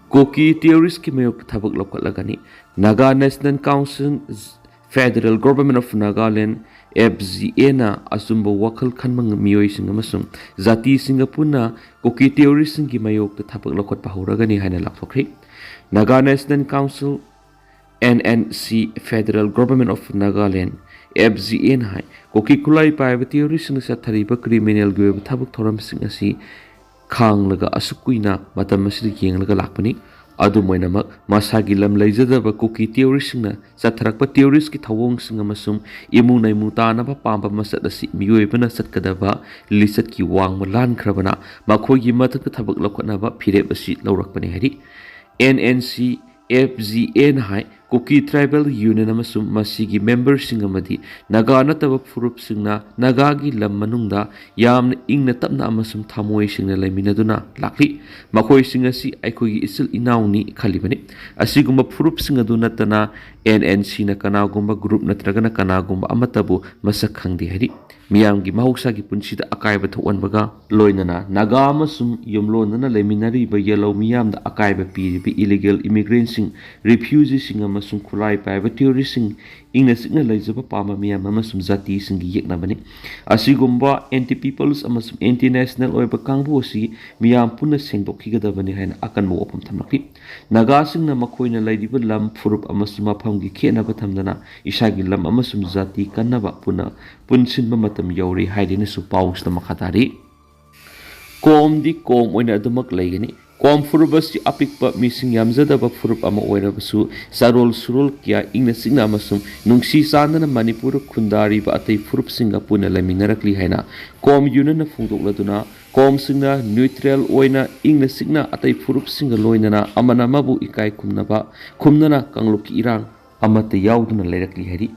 ꯀꯨꯀꯤ ꯇꯦꯔꯣꯔꯤꯁꯀꯤ ꯃꯥꯌꯣꯛꯇ ꯊꯕꯛ ꯂꯧꯈꯠꯂꯒꯅꯤ꯫ Naga National Council, Federal Government of Nagaland, F G N ꯅ ꯑꯆꯨꯝꯕ ꯋꯥꯈꯜ ꯈꯟꯕ ꯃꯤꯑꯣꯏꯁꯤꯡ ꯑꯃꯁꯨꯡ ꯖꯥꯇꯤꯁꯤꯡꯒ ꯄꯨꯟꯅ ꯀꯨꯀꯤ ꯇꯦꯔꯣꯔꯤꯁꯁꯤꯡꯒꯤ ꯃꯥꯌꯣꯛꯇ ꯊꯕꯛ ꯂꯧꯈꯠꯄ ꯍꯧꯔꯒꯅꯤ ꯍꯥꯏꯅ ꯂꯥꯎꯊꯣꯛꯈ꯭ꯔꯤ꯫ Naga National Council, N N C, Federal Government of Nagaland, F G N ꯍꯥꯏ ꯀꯨꯀꯤ ꯈꯨꯠꯂꯥꯏ ꯄꯥꯏꯕ ꯇꯦꯔꯣꯔꯤꯁꯁꯤꯡꯅ ꯆꯠꯊꯔꯤꯕ ꯀ꯭ꯔꯤꯃꯤꯅꯦꯜꯒꯤ ꯑꯣꯏꯕ ꯊꯕꯛ ꯊꯧꯔꯝꯁꯤꯡ ꯑꯁꯤ ꯈꯥꯡꯂꯒ ꯑꯁꯨꯛ ꯀꯨꯏꯅ ꯃꯇꯝ ꯑꯁꯤꯗ ꯌꯦꯡꯂꯒ ꯂꯥꯛꯄꯅꯤ꯫ ꯑꯗꯨꯝ ꯑꯣꯏꯅꯃꯛ, ꯃꯁꯥꯒꯤ ꯂꯝ ꯂꯩꯖꯗꯕ ꯀꯨꯀꯤ ꯇꯦꯔꯣꯔꯤꯁꯁꯤꯡꯅ ꯆꯠꯊꯔꯛꯄ ꯇꯦꯔꯣꯔꯤꯁꯀꯤ ꯊꯧꯑꯣꯡꯁꯤꯡ ꯑꯃꯁꯨꯡ ꯏꯃꯨꯡ ꯅꯩꯃꯨ ꯇꯥꯅꯕ ꯄꯥꯝꯕ ꯃꯆꯠ ꯑꯁꯤ ꯃꯤꯑꯣꯏꯕꯅ ꯆꯠꯀꯗꯕ ꯂꯤꯆꯠꯀꯤ ꯋꯥꯡꯃ ꯂꯥꯟꯈ꯭ꯔꯕꯅ, ꯃꯈꯣꯏꯒꯤ ꯃꯊꯛꯇ ꯊꯕꯛ ꯂꯧꯈꯠꯅꯕ ꯐꯤꯔꯦꯞ ꯑꯁꯤ ꯂꯧꯔꯛꯄꯅꯤ ꯍꯥꯏꯔꯤ꯫ N N C F G N ꯍꯥꯏ ꯀꯨꯀꯤ ꯇ꯭ꯔꯥꯏꯕꯦꯜ ꯌꯨꯅꯤꯌꯟ ꯑꯃꯁꯨꯡ ꯃꯁꯤꯒꯤ ꯃꯦꯝꯕꯔꯁꯤꯡ ꯑꯃꯗꯤ ꯅꯥꯒꯥ ꯅꯠꯇꯕ ꯐꯨꯔꯨꯞꯁꯤꯡꯅ ꯅꯥꯒꯥꯒꯤ ꯂꯝ ꯃꯅꯨꯡꯗ ꯌꯥꯝꯅ ꯏꯪꯅ ꯇꯞꯅ ꯑꯃꯁꯨꯡ ꯊꯃꯣꯏ ꯁꯦꯡꯅ ꯂꯩꯃꯤꯟꯅꯗꯨꯅ ꯂꯥꯛꯂꯤ꯫ ꯃꯈꯣꯏꯁꯤꯡ ꯑꯁꯤ ꯑꯩꯈꯣꯏꯒꯤ ꯏꯆꯤꯜ ꯏꯅꯥꯎꯅꯤ ꯈꯜꯂꯤꯕꯅꯤ꯫ ꯑꯁꯤꯒꯨꯝꯕ ꯐꯨꯔꯨꯞꯁꯤꯡ ꯑꯗꯨ ꯅꯠꯇꯅ ꯑꯦꯟ ꯑꯦꯟ ꯁꯤꯅ ꯀꯅꯥꯒꯨꯝꯕ ꯒ꯭ꯔꯨꯞ ꯅꯠꯇ꯭ꯔꯒꯅ ꯀꯅꯥꯒꯨꯝꯕ ꯑꯃꯠꯇꯕꯨ ꯃꯁꯛ ꯈꯪꯗꯦ ꯍꯥꯏꯔꯤ꯫ ꯃꯤꯌꯥꯝꯒꯤ ꯃꯍꯧꯁꯥꯒꯤ ꯄꯨꯟꯁꯤꯗ ꯑꯀꯥꯏꯕ ꯊꯣꯛꯍꯟꯕꯒ ꯂꯣꯏꯅꯅ ꯅꯥꯒꯥ ꯑꯃꯁꯨꯡ ꯌꯨꯝꯂꯣꯟꯅꯅ ꯂꯩꯃꯤꯟꯅꯔꯤꯕ ꯌꯦꯜꯍꯧ ꯃꯤꯌꯥꯝꯗ ꯑꯀꯥꯏꯕ ꯄꯤꯔꯤꯕ ꯏꯂꯤꯒꯦꯜ ꯏꯃꯤꯒ꯭ꯔꯦꯟꯁꯤꯡ, ꯔꯤꯐ꯭ꯌꯨꯖꯤꯁꯤꯡ ꯑꯃꯁꯨꯡ ꯈꯨꯠꯂꯥꯏ ꯄꯥꯏꯕ ꯇꯦꯔꯣꯔꯤꯁꯁꯤꯡ, ꯏꯪꯅ ꯆꯤꯛꯅ ꯂꯩꯖꯕ ꯄꯥꯝꯕ ꯃꯤꯌꯥꯝ ꯑꯃꯁꯨꯡ ꯖꯥꯇꯤꯁꯤꯡꯒꯤ ꯌꯦꯛꯅꯕꯅꯤ꯫ ꯑꯁꯤꯒꯨꯝꯕ ꯑꯦꯟꯇꯤ ꯄꯤꯄꯜꯁ ꯑꯃꯁꯨꯡ ꯑꯦꯟꯇꯤ ꯅꯦꯁꯅꯦꯜ ꯑꯣꯏꯕ ꯀꯥꯡꯕꯨ ꯑꯁꯤ ꯃꯤꯌꯥꯝ ꯄꯨꯟꯅ ꯁꯦꯡꯗꯣꯛꯈꯤꯒꯗꯕꯅꯤ ꯍꯥꯏꯅ ꯑꯀꯟꯕ ꯋꯥꯐꯝ ꯊꯝꯂꯛꯂꯤ꯫ ꯅꯥꯒꯥꯁꯤꯡꯅ ꯃꯈꯣꯏꯅ ꯂꯩꯔꯤꯕ ꯂꯝ, ꯐꯨꯔꯨꯞ ꯑꯃꯁꯨꯡ ꯃꯐꯝꯒꯤ ꯈꯦꯠꯅꯕ ꯊꯝꯗꯅ ꯏꯁꯥꯒꯤ ꯂꯝ ꯑꯃꯁꯨꯡ ꯖꯥꯇꯤ ꯀꯟꯅꯕ ꯄꯨꯟꯅ ꯄꯨꯟꯁꯤꯟꯕ ꯃꯇꯝ ꯌꯧꯔꯦ ꯍꯥꯏꯗꯨꯅꯁꯨ ꯄꯥꯎꯁꯤꯗ ꯃꯈꯥ ꯇꯥꯔꯤ꯫ ꯀꯣꯝꯗꯤ ꯀꯣꯝ ꯑꯣꯏꯅ ꯑꯗꯨꯃꯛ ꯂꯩꯒꯅꯤ꯫ ꯀꯣꯝ ꯐꯨꯔꯨꯞ ꯑꯁꯤ ꯑꯄꯤꯛꯄ ꯃꯤꯁꯤꯡ ꯌꯥꯝꯖꯗꯕ ꯐꯨꯔꯨꯞ ꯑꯃ ꯑꯣꯏꯔꯕꯁꯨ, ꯆꯥꯔꯣꯜ ꯁꯨꯔꯣꯜ ꯀꯌꯥ ꯏꯪꯅ ꯆꯤꯛꯅ ꯑꯃꯁꯨꯡ ꯅꯨꯡꯁꯤ ꯆꯥꯟꯅꯅ ꯃꯅꯤꯄꯨꯔꯗ ꯈꯨꯟꯗꯥꯔꯤꯕ ꯑꯇꯩ ꯐꯨꯔꯨꯞꯁꯤꯡꯒ ꯄꯨꯟꯅ ꯂꯩꯃꯤꯟꯅꯔꯛꯂꯤ ꯍꯥꯏꯅ ꯀꯣꯝ ꯌꯨꯅꯤꯌꯟꯅ ꯐꯣꯡꯗꯣꯛꯂꯗꯨꯅ, ꯀꯣꯝꯁꯤꯡꯅ ꯅ꯭ꯌꯨꯇ꯭ꯔꯦꯜ ꯑꯣꯏꯅ ꯏꯪꯅ ꯆꯤꯛꯅ ꯑꯇꯩ ꯐꯨꯔꯨꯞꯁꯤꯡꯒ ꯂꯣꯏꯅꯅ ꯑꯃꯅ ꯑꯃꯕꯨ ꯏꯀꯥꯏ ꯈꯨꯝꯅꯕ, ꯈꯨꯝꯅꯅ ꯀꯥꯡꯂꯨꯞꯀꯤ ꯏꯔꯥꯡ ꯑꯃꯠꯇ ꯌꯥꯎꯗꯨꯅ ꯂꯩꯔꯛꯂꯤ ꯍꯥꯏꯔꯤ꯫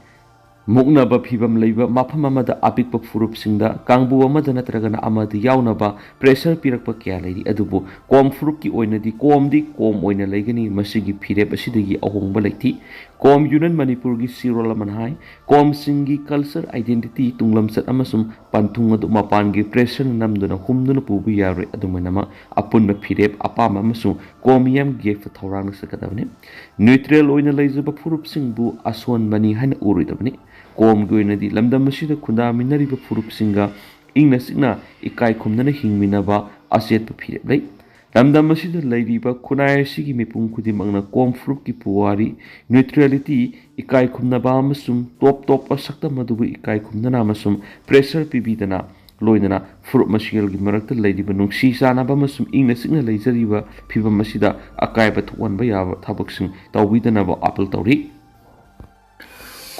ꯃꯨꯛꯅꯕ ꯐꯤꯚꯝ ꯂꯩꯕ ꯃꯐꯝ ꯑꯃꯗ ꯑꯄꯤꯛꯄ ꯐꯨꯔꯨꯞꯁꯤꯡꯗ ꯀꯥꯡꯕꯨ ꯑꯃꯗ ꯅꯠꯇ꯭ꯔꯒꯅ ꯑꯃꯗ ꯌꯥꯎꯅꯕ ꯄ꯭ꯔꯦꯁꯔ ꯄꯤꯔꯛꯄ ꯀꯌꯥ ꯂꯩꯔꯤ, ꯑꯗꯨꯕꯨ ꯀꯣꯝ ꯐꯨꯔꯨꯞꯀꯤ ꯑꯣꯏꯅꯗꯤ ꯀꯣꯝꯗꯤ ꯀꯣꯝ ꯑꯣꯏꯅ ꯂꯩꯒꯅꯤ꯫ ꯃꯁꯤꯒꯤ ꯐꯤꯔꯦꯞ ꯑꯁꯤꯗꯒꯤ ꯑꯍꯣꯡꯕ ꯂꯩꯇꯦ꯫ ꯀꯣꯝ ꯌꯨꯅꯤꯌꯟ ꯃꯅꯤꯄꯨꯔꯒꯤ ꯁꯤꯔꯣꯜ ꯑꯃꯅ ꯍꯥꯏ, ꯀꯣꯝꯁꯤꯡꯒꯤ ꯀꯜꯆꯔ, ꯑꯥꯏꯗꯦꯟꯇꯤꯇꯤ, ꯇꯨꯡꯂꯝꯆꯠ ꯑꯃꯁꯨꯡ ꯄꯟꯊꯨꯡ ꯑꯗꯨ ꯃꯄꯥꯟꯒꯤ ꯄ꯭ꯔꯦꯁꯔꯅ ꯅꯝꯗꯨꯅ ꯍꯨꯝꯗꯨꯅ ꯄꯨꯕ ꯌꯥꯔꯣꯏ꯫ ꯑꯗꯨꯃꯥꯏꯅꯃꯛ ꯑꯄꯨꯟꯕ ꯐꯤꯔꯦꯞ, ꯑꯄꯥꯝꯕ ꯑꯃꯁꯨꯡ ꯀꯣꯝ ꯃꯤꯌꯥꯝꯒꯤ ꯌꯥꯏꯐ ꯊꯧꯔꯥꯡꯅ ꯆꯠꯀꯗꯕꯅꯤ꯫ ꯅ꯭ꯌꯨꯇ꯭ꯔꯦꯜ ꯑꯣꯏꯅ ꯂꯩꯖꯕ ꯐꯨꯔꯨꯞꯁꯤꯡꯕꯨ ꯑꯁꯣꯟꯕꯅꯤ ꯍꯥꯏꯅ ꯎꯔꯣꯏꯗꯕꯅꯤ꯫ ꯀꯣꯝꯒꯤ ꯑꯣꯏꯅꯗꯤ ꯂꯝꯗꯝ ꯑꯁꯤꯗ ꯈꯨꯟꯗꯥꯃꯤꯟꯅꯔꯤꯕ ꯐꯨꯔꯨꯞꯁꯤꯡꯒ ꯏꯪꯅ ꯆꯤꯛꯅ ꯏꯀꯥꯏ ꯈꯨꯝꯅꯅ ꯍꯤꯡꯃꯤꯟꯅꯕ ꯑꯆꯦꯠꯄ ꯐꯤꯔꯦꯞ ꯂꯩ꯫ ꯂꯝꯗꯝ ꯑꯁꯤꯗ ꯂꯩꯔꯤꯕ ꯈꯨꯟꯅꯥꯏ ꯑꯁꯤꯒꯤ ꯃꯤꯄꯨꯝ ꯈꯨꯗꯤꯡꯃꯛꯅ ꯀꯣꯝ ꯐꯨꯔꯨꯞꯀꯤ ꯄꯨꯋꯥꯔꯤ, ꯅ꯭ꯌꯨꯇ꯭ꯔꯦꯂꯤꯇꯤ, ꯏꯀꯥꯏ ꯈꯨꯝꯅꯕ ꯑꯃꯁꯨꯡ ꯇꯣꯞ ꯇꯣꯞꯄ ꯁꯛꯇꯝ ꯑꯗꯨꯕꯨ ꯏꯀꯥꯏ ꯈꯨꯝꯅꯅ ꯑꯃꯁꯨꯡ ꯄ꯭ꯔꯦꯁꯔ ꯄꯤꯕꯤꯗꯅ, ꯂꯣꯏꯅꯅ ꯐꯨꯔꯨꯞ ꯃꯁꯦꯜꯒꯤ ꯃꯔꯛꯇ ꯂꯩꯔꯤꯕ ꯅꯨꯡꯁꯤ ꯆꯥꯟꯅꯕ ꯑꯃꯁꯨꯡ ꯏꯪꯅ ꯆꯤꯛꯅ ꯂꯩꯖꯔꯤꯕ ꯐꯤꯚꯝ ꯑꯁꯤꯗ ꯑꯀꯥꯏꯕ ꯊꯣꯛꯍꯟꯕ ꯌꯥꯕ ꯊꯕꯛꯁꯤꯡ ꯇꯧꯕꯤꯗꯅꯕ ꯑꯥꯄꯤꯜ ꯇꯧꯔꯤ꯫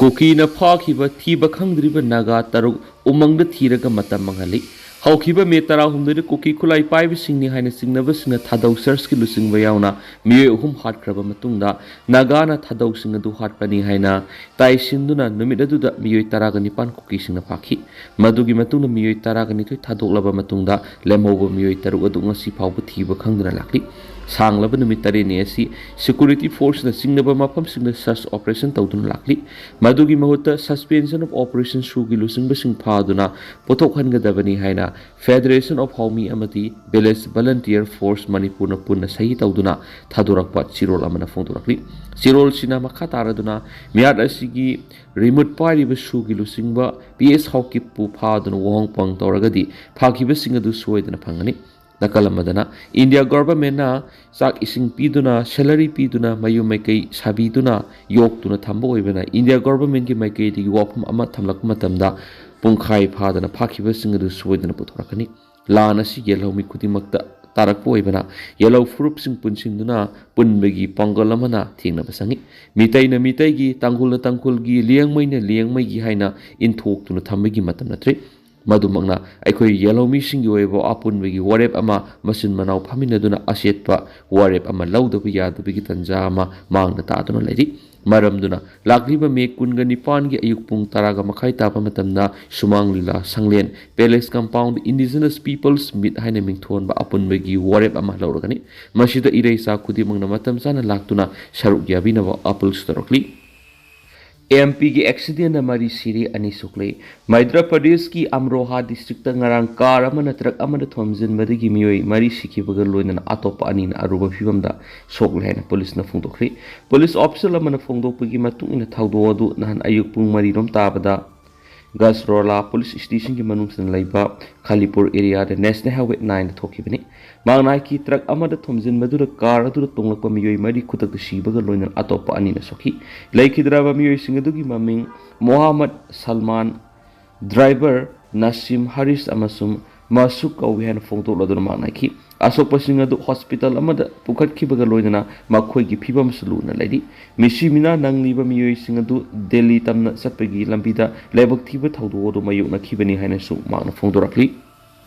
ꯀꯨꯀꯤꯅ ꯐꯥꯈꯤꯕ ꯊꯤꯕ ꯈꯪꯗ꯭ꯔꯤꯕ ꯅꯥꯒꯥ ꯇꯔꯨꯛ ꯎꯃꯪꯗ ꯊꯤꯔꯒ ꯃꯇꯝ ꯃꯥꯡꯍꯜꯂꯤ꯫ ꯍꯧꯈꯤꯕ ꯃꯦ ꯇꯔꯥꯍꯨꯝꯗꯣꯏꯗ ꯀꯨꯀꯤ ꯈꯨꯠꯂꯥꯏ ꯄꯥꯏꯕꯁꯤꯡꯅꯤ ꯍꯥꯏꯅ ꯆꯤꯡꯅꯕꯁꯤꯡꯅ ꯊꯥꯗꯧ ꯆꯔꯆꯀꯤ ꯂꯨꯆꯤꯡꯕ ꯌꯥꯎꯅ ꯃꯤꯑꯣꯏ ꯑꯍꯨꯝ ꯍꯥꯠꯈ꯭ꯔꯕ ꯃꯇꯨꯡꯗ, ꯅꯥꯒꯥꯅ ꯊꯥꯗꯧꯁꯤꯡ ꯑꯗꯨ ꯍꯥꯠꯄꯅꯤ ꯍꯥꯏꯅ ꯇꯥꯏꯁꯤꯟꯗꯨꯅ ꯅꯨꯃꯤꯠ ꯑꯗꯨꯗ ꯃꯤꯑꯣꯏ ꯇꯔꯥꯒ ꯅꯤꯄꯥꯟ ꯀꯨꯀꯤꯁꯤꯡꯅ ꯐꯥꯈꯤ꯫ ꯃꯗꯨꯒꯤ ꯃꯇꯨꯡꯗ ꯃꯤꯑꯣꯏ ꯇꯔꯥꯒ ꯅꯤꯊꯣꯏ ꯊꯥꯗꯣꯛꯂꯕ ꯃꯇꯨꯡꯗ, ꯂꯦꯝꯍꯧꯕ ꯃꯤꯑꯣꯏ ꯇꯔꯨꯛ ꯑꯗꯨ ꯉꯁꯤ ꯐꯥꯎꯕ ꯊꯤꯕ ꯈꯪꯗꯅ ꯂꯥꯛꯂꯤ꯫ ꯁꯥꯡꯂꯕ ꯅꯨꯃꯤꯠ ꯇꯔꯦꯠꯅꯤ ꯑꯁꯤ ꯁꯦꯀ꯭ꯌꯨꯔꯤꯇꯤ ꯐꯣꯔꯁꯅ ꯆꯤꯡꯅꯕ ꯃꯐꯝꯁꯤꯡꯗ ꯁꯔꯆ ꯑꯣꯄꯔꯦꯁꯟ ꯇꯧꯗꯨꯅ ꯂꯥꯛꯂꯤ꯫ ꯃꯗꯨꯒꯤ ꯃꯍꯨꯠꯇ suspension of operation ꯁꯨꯒꯤ ꯂꯨꯆꯤꯡꯕꯁꯤꯡ ꯐꯥꯗꯨꯅ ꯄꯨꯊꯣꯛꯍꯟꯒꯗꯕꯅꯤ ꯍꯥꯏꯅ Federation of Haomi ꯑꯃꯗꯤ Village Volunteer Force ꯃꯅꯤꯄꯨꯔꯅ ꯄꯨꯟꯅ ꯁꯍꯤ ꯇꯧꯗꯨꯅ ꯊꯥꯗꯣꯔꯛꯄ ꯆꯦꯔꯣꯜ ꯑꯃꯅ ꯐꯣꯡꯗꯣꯔꯛꯂꯤ꯫ ꯆꯦꯔꯣꯜꯁꯤꯅ ꯃꯈꯥ ꯇꯥꯔꯗꯨꯅ ꯃꯤꯍꯥꯠ ꯑꯁꯤꯒꯤ ꯔꯤꯃꯨꯠ ꯄꯥꯏꯔꯤꯕ ꯁꯨꯒꯤ ꯂꯨꯆꯤꯡꯕ ꯄꯤ ꯑꯦꯁ ꯍꯥꯎꯀꯤꯞꯄꯨ ꯐꯥꯗꯨꯅ ꯋꯥꯍꯣꯡ ꯄꯥꯎꯍꯣꯡ ꯇꯧꯔꯒꯗꯤ ꯐꯥꯈꯤꯕꯁꯤꯡ ꯑꯗꯨ ꯁꯣꯏꯗꯅ ꯐꯪꯒꯅꯤ꯫ ꯅꯥꯀꯜ ꯑꯃꯗꯅ, ꯏꯟꯗꯤꯌꯥ ꯒꯣꯚꯔꯟꯃꯦꯟꯠꯅ ꯆꯥꯛ ꯏꯁꯤꯡ ꯄꯤꯗꯨꯅ, ꯁꯦꯂꯔꯤ ꯄꯤꯗꯨꯅ, ꯃꯌꯨꯝ ꯃꯩꯀꯩ ꯁꯥꯕꯤꯗꯨꯅ ꯌꯣꯛꯇꯨꯅ ꯊꯝꯕ ꯑꯣꯏꯕꯅ, ꯏꯟꯗꯤꯌꯥ ꯒꯣꯚꯔꯟꯃꯦꯟꯠꯀꯤ ꯃꯥꯏꯀꯩꯗꯒꯤ ꯋꯥꯐꯝ ꯑꯃ ꯊꯝꯂꯛꯄ ꯃꯇꯝꯗ ꯄꯨꯡꯈꯥꯏ ꯐꯥꯗꯅ ꯐꯥꯈꯤꯕꯁꯤꯡ ꯑꯗꯨ ꯁꯣꯏꯗꯅ ꯄꯨꯊꯣꯔꯛꯀꯅꯤ꯫ ꯂꯥꯟ ꯑꯁꯤ ꯌꯦꯜꯍꯧꯃꯤ ꯈꯨꯗꯤꯡꯃꯛꯇ ꯇꯥꯔꯛꯄ ꯑꯣꯏꯕꯅ, ꯌꯦꯜꯍꯧ ꯐꯨꯔꯨꯞꯁꯤꯡ ꯄꯨꯟꯁꯤꯟꯗꯨꯅ ꯄꯨꯟꯕꯒꯤ ꯄꯥꯡꯒꯜ ꯑꯃꯅ ꯊꯦꯡꯅꯕ ꯆꯪꯏ꯫ ꯃꯤꯇꯩꯅ ꯃꯤꯇꯩꯒꯤ, ꯇꯥꯡꯈꯨꯜꯅ ꯇꯥꯡꯈꯨꯜꯒꯤ, ꯂꯤꯌꯥꯡꯃꯩꯅ ꯂꯤꯌꯥꯡꯃꯩꯒꯤ ꯍꯥꯏꯅ ꯏꯟꯊꯣꯛꯇꯨꯅ ꯊꯝꯕꯒꯤ ꯃꯇꯝ ꯅꯠꯇ꯭ꯔꯦ꯫ ꯃꯗꯨꯃꯛꯅ ꯑꯩꯈꯣꯏ ꯌꯦꯜꯍꯧꯃꯤꯁꯤꯡꯒꯤ ꯑꯣꯏꯕ ꯑꯄꯨꯟꯕꯒꯤ ꯋꯥꯔꯦꯞ ꯑꯃ ꯃꯆꯤꯟ ꯃꯅꯥꯎ ꯐꯝꯃꯤꯟꯅꯗꯨꯅ ꯑꯆꯦꯠꯄ ꯋꯥꯔꯦꯞ ꯑꯃ ꯂꯧꯗꯕ ꯌꯥꯗꯕꯒꯤ ꯇꯥꯟꯖꯥ ꯑꯃ ꯃꯥꯡꯗ ꯇꯥꯗꯨꯅ ꯂꯩꯔꯤ꯫ ꯃꯔꯝꯗꯨꯅ ꯂꯥꯛꯂꯤꯕ ꯃꯦ ꯀꯨꯟꯒ ꯅꯤꯄꯥꯟꯒꯤ ꯑꯌꯨꯛ ꯄꯨꯡ ꯇꯔꯥꯒ ꯃꯈꯥꯏ ꯇꯥꯕ ꯃꯇꯝꯗ ꯁꯨꯃꯥꯡ ꯂꯤꯂꯥ ꯁꯪꯂꯦꯟ, Palace Compound, Indigenous People's Meet ꯍꯥꯏꯅ ꯃꯤꯡꯊꯣꯟꯕ ꯑꯄꯨꯟꯕꯒꯤ ꯋꯥꯔꯦꯞ ꯑꯃ ꯂꯧꯔꯒꯅꯤ꯫ ꯃꯁꯤꯗ ꯏꯔꯩꯆꯥ ꯈꯨꯗꯤꯡꯃꯛꯅ ꯃꯇꯝ ꯆꯥꯅ ꯂꯥꯛꯇꯨꯅ ꯁꯔꯨꯛ ꯌꯥꯕꯤꯅꯕ ꯑꯥꯄꯤꯜꯁꯨ ꯇꯧꯔꯛꯂꯤ꯫ ꯑꯦꯝ ꯄꯤꯒꯤ ꯑꯦꯛꯁꯤꯗꯦꯟꯗ ꯃꯔꯤ ꯁꯤꯔꯦ, ꯑꯅꯤ ꯁꯣꯛꯂꯦ꯫ ꯃꯩꯗ꯭ꯔ ꯄ꯭ꯔꯗꯦꯁꯀꯤ ꯑꯝꯔꯣꯍꯥ ꯗꯤꯁꯇ꯭ꯔꯤꯛꯇ ꯉꯔꯥꯡ ꯀꯥꯔ ꯑꯃꯅ ꯇ꯭ꯔꯛ ꯑꯃꯗ ꯊꯣꯝꯖꯤꯟꯕꯗꯒꯤ ꯃꯤꯑꯣꯏ ꯃꯔꯤ ꯁꯤꯈꯤꯕꯒ ꯂꯣꯏꯅꯅ ꯑꯇꯣꯞꯄ ꯑꯅꯤꯅ ꯑꯔꯨꯕ ꯐꯤꯚꯝꯗ ꯁꯣꯛꯂꯦ ꯍꯥꯏꯅ ꯄꯨꯂꯤꯁꯅ ꯐꯣꯡꯗꯣꯛꯈ꯭ꯔꯤ꯫ ꯄꯨꯂꯤꯁ ꯑꯣꯐꯤꯁꯤꯌꯦꯜ ꯑꯃꯅ ꯐꯣꯡꯗꯣꯛꯄꯒꯤ ꯃꯇꯨꯡ ꯏꯟꯅ, ꯊꯧꯗꯣꯛ ꯑꯗꯨ ꯅꯍꯥꯟ ꯑꯌꯨꯛ ꯄꯨꯡ ꯃꯔꯤꯔꯣꯝ ꯇꯥꯕꯗ ꯒꯖꯔꯣꯂꯥ ꯄꯨꯂꯤꯁ ꯁ꯭ꯇꯦꯁꯟꯒꯤ ꯃꯅꯨꯡꯗ ꯂꯩꯕ ꯈꯥꯂꯤꯄꯨꯔ ꯑꯦꯔꯤꯌꯥꯗ ꯅꯦꯁꯅꯦꯜ ꯍꯥꯏꯋꯦ ꯅꯥꯏꯟꯗ ꯊꯣꯛꯈꯤꯕꯅꯤ꯫ ꯃꯍꯥꯛꯅ ꯍꯥꯏꯈꯤ, ꯇ꯭ꯔꯛ ꯑꯃꯗ ꯊꯣꯝꯖꯤꯟꯕꯗꯨꯗ ꯀꯥꯔ ꯑꯗꯨꯗ ꯇꯣꯡꯂꯛꯄ ꯃꯤꯑꯣꯏ ꯃꯔꯤ ꯈꯨꯗꯛꯇ ꯁꯤꯕꯒ ꯂꯣꯏꯅꯅ ꯑꯇꯣꯞꯄ ꯑꯅꯤꯅ ꯁꯣꯛꯈꯤ꯫ ꯂꯩꯈꯤꯗ꯭ꯔꯕ ꯃꯤꯑꯣꯏꯁꯤꯡ ꯑꯗꯨꯒꯤ ꯃꯃꯤꯡ ꯃꯣꯍꯥꯃꯗ ꯁꯜꯃꯥꯟ, ꯗ꯭ꯔꯥꯏꯚꯔ ꯅꯁꯤꯝ ꯍꯔꯤꯁ ꯑꯃꯁꯨꯡ ꯃꯁꯨꯛ ꯀꯧꯏ ꯍꯥꯏꯅ ꯐꯣꯡꯗꯣꯛꯂꯗꯨꯅ ꯃꯥꯡꯅꯈꯤ꯫ ꯑꯁꯣꯛꯄꯁꯤꯡ ꯑꯗꯨ ꯍꯣꯁꯄꯤꯇꯥꯜ ꯑꯃꯗ ꯄꯨꯈꯠꯈꯤꯕꯒ ꯂꯣꯏꯅꯅ ꯃꯈꯣꯏꯒꯤ ꯐꯤꯕꯝꯁꯨ ꯂꯨꯅ ꯂꯩꯔꯤ꯫ ꯃꯤꯁꯤ ꯃꯤꯅꯥ ꯅꯪꯂꯤꯕ ꯃꯤꯑꯣꯏꯁꯤꯡ ꯑꯗꯨ ꯗꯦꯜꯂꯤ ꯇꯝꯅ ꯆꯠꯄꯒꯤ ꯂꯝꯕꯤꯗ ꯂꯥꯏꯕꯛ ꯊꯤꯕ ꯊꯧꯗꯣꯛ ꯑꯗꯨ ꯃꯥꯌꯣꯛꯅꯈꯤꯕꯅꯤ ꯍꯥꯏꯅꯁꯨ ꯃꯍꯥꯛꯅ ꯐꯣꯡꯗꯣꯔꯛꯂꯤ꯫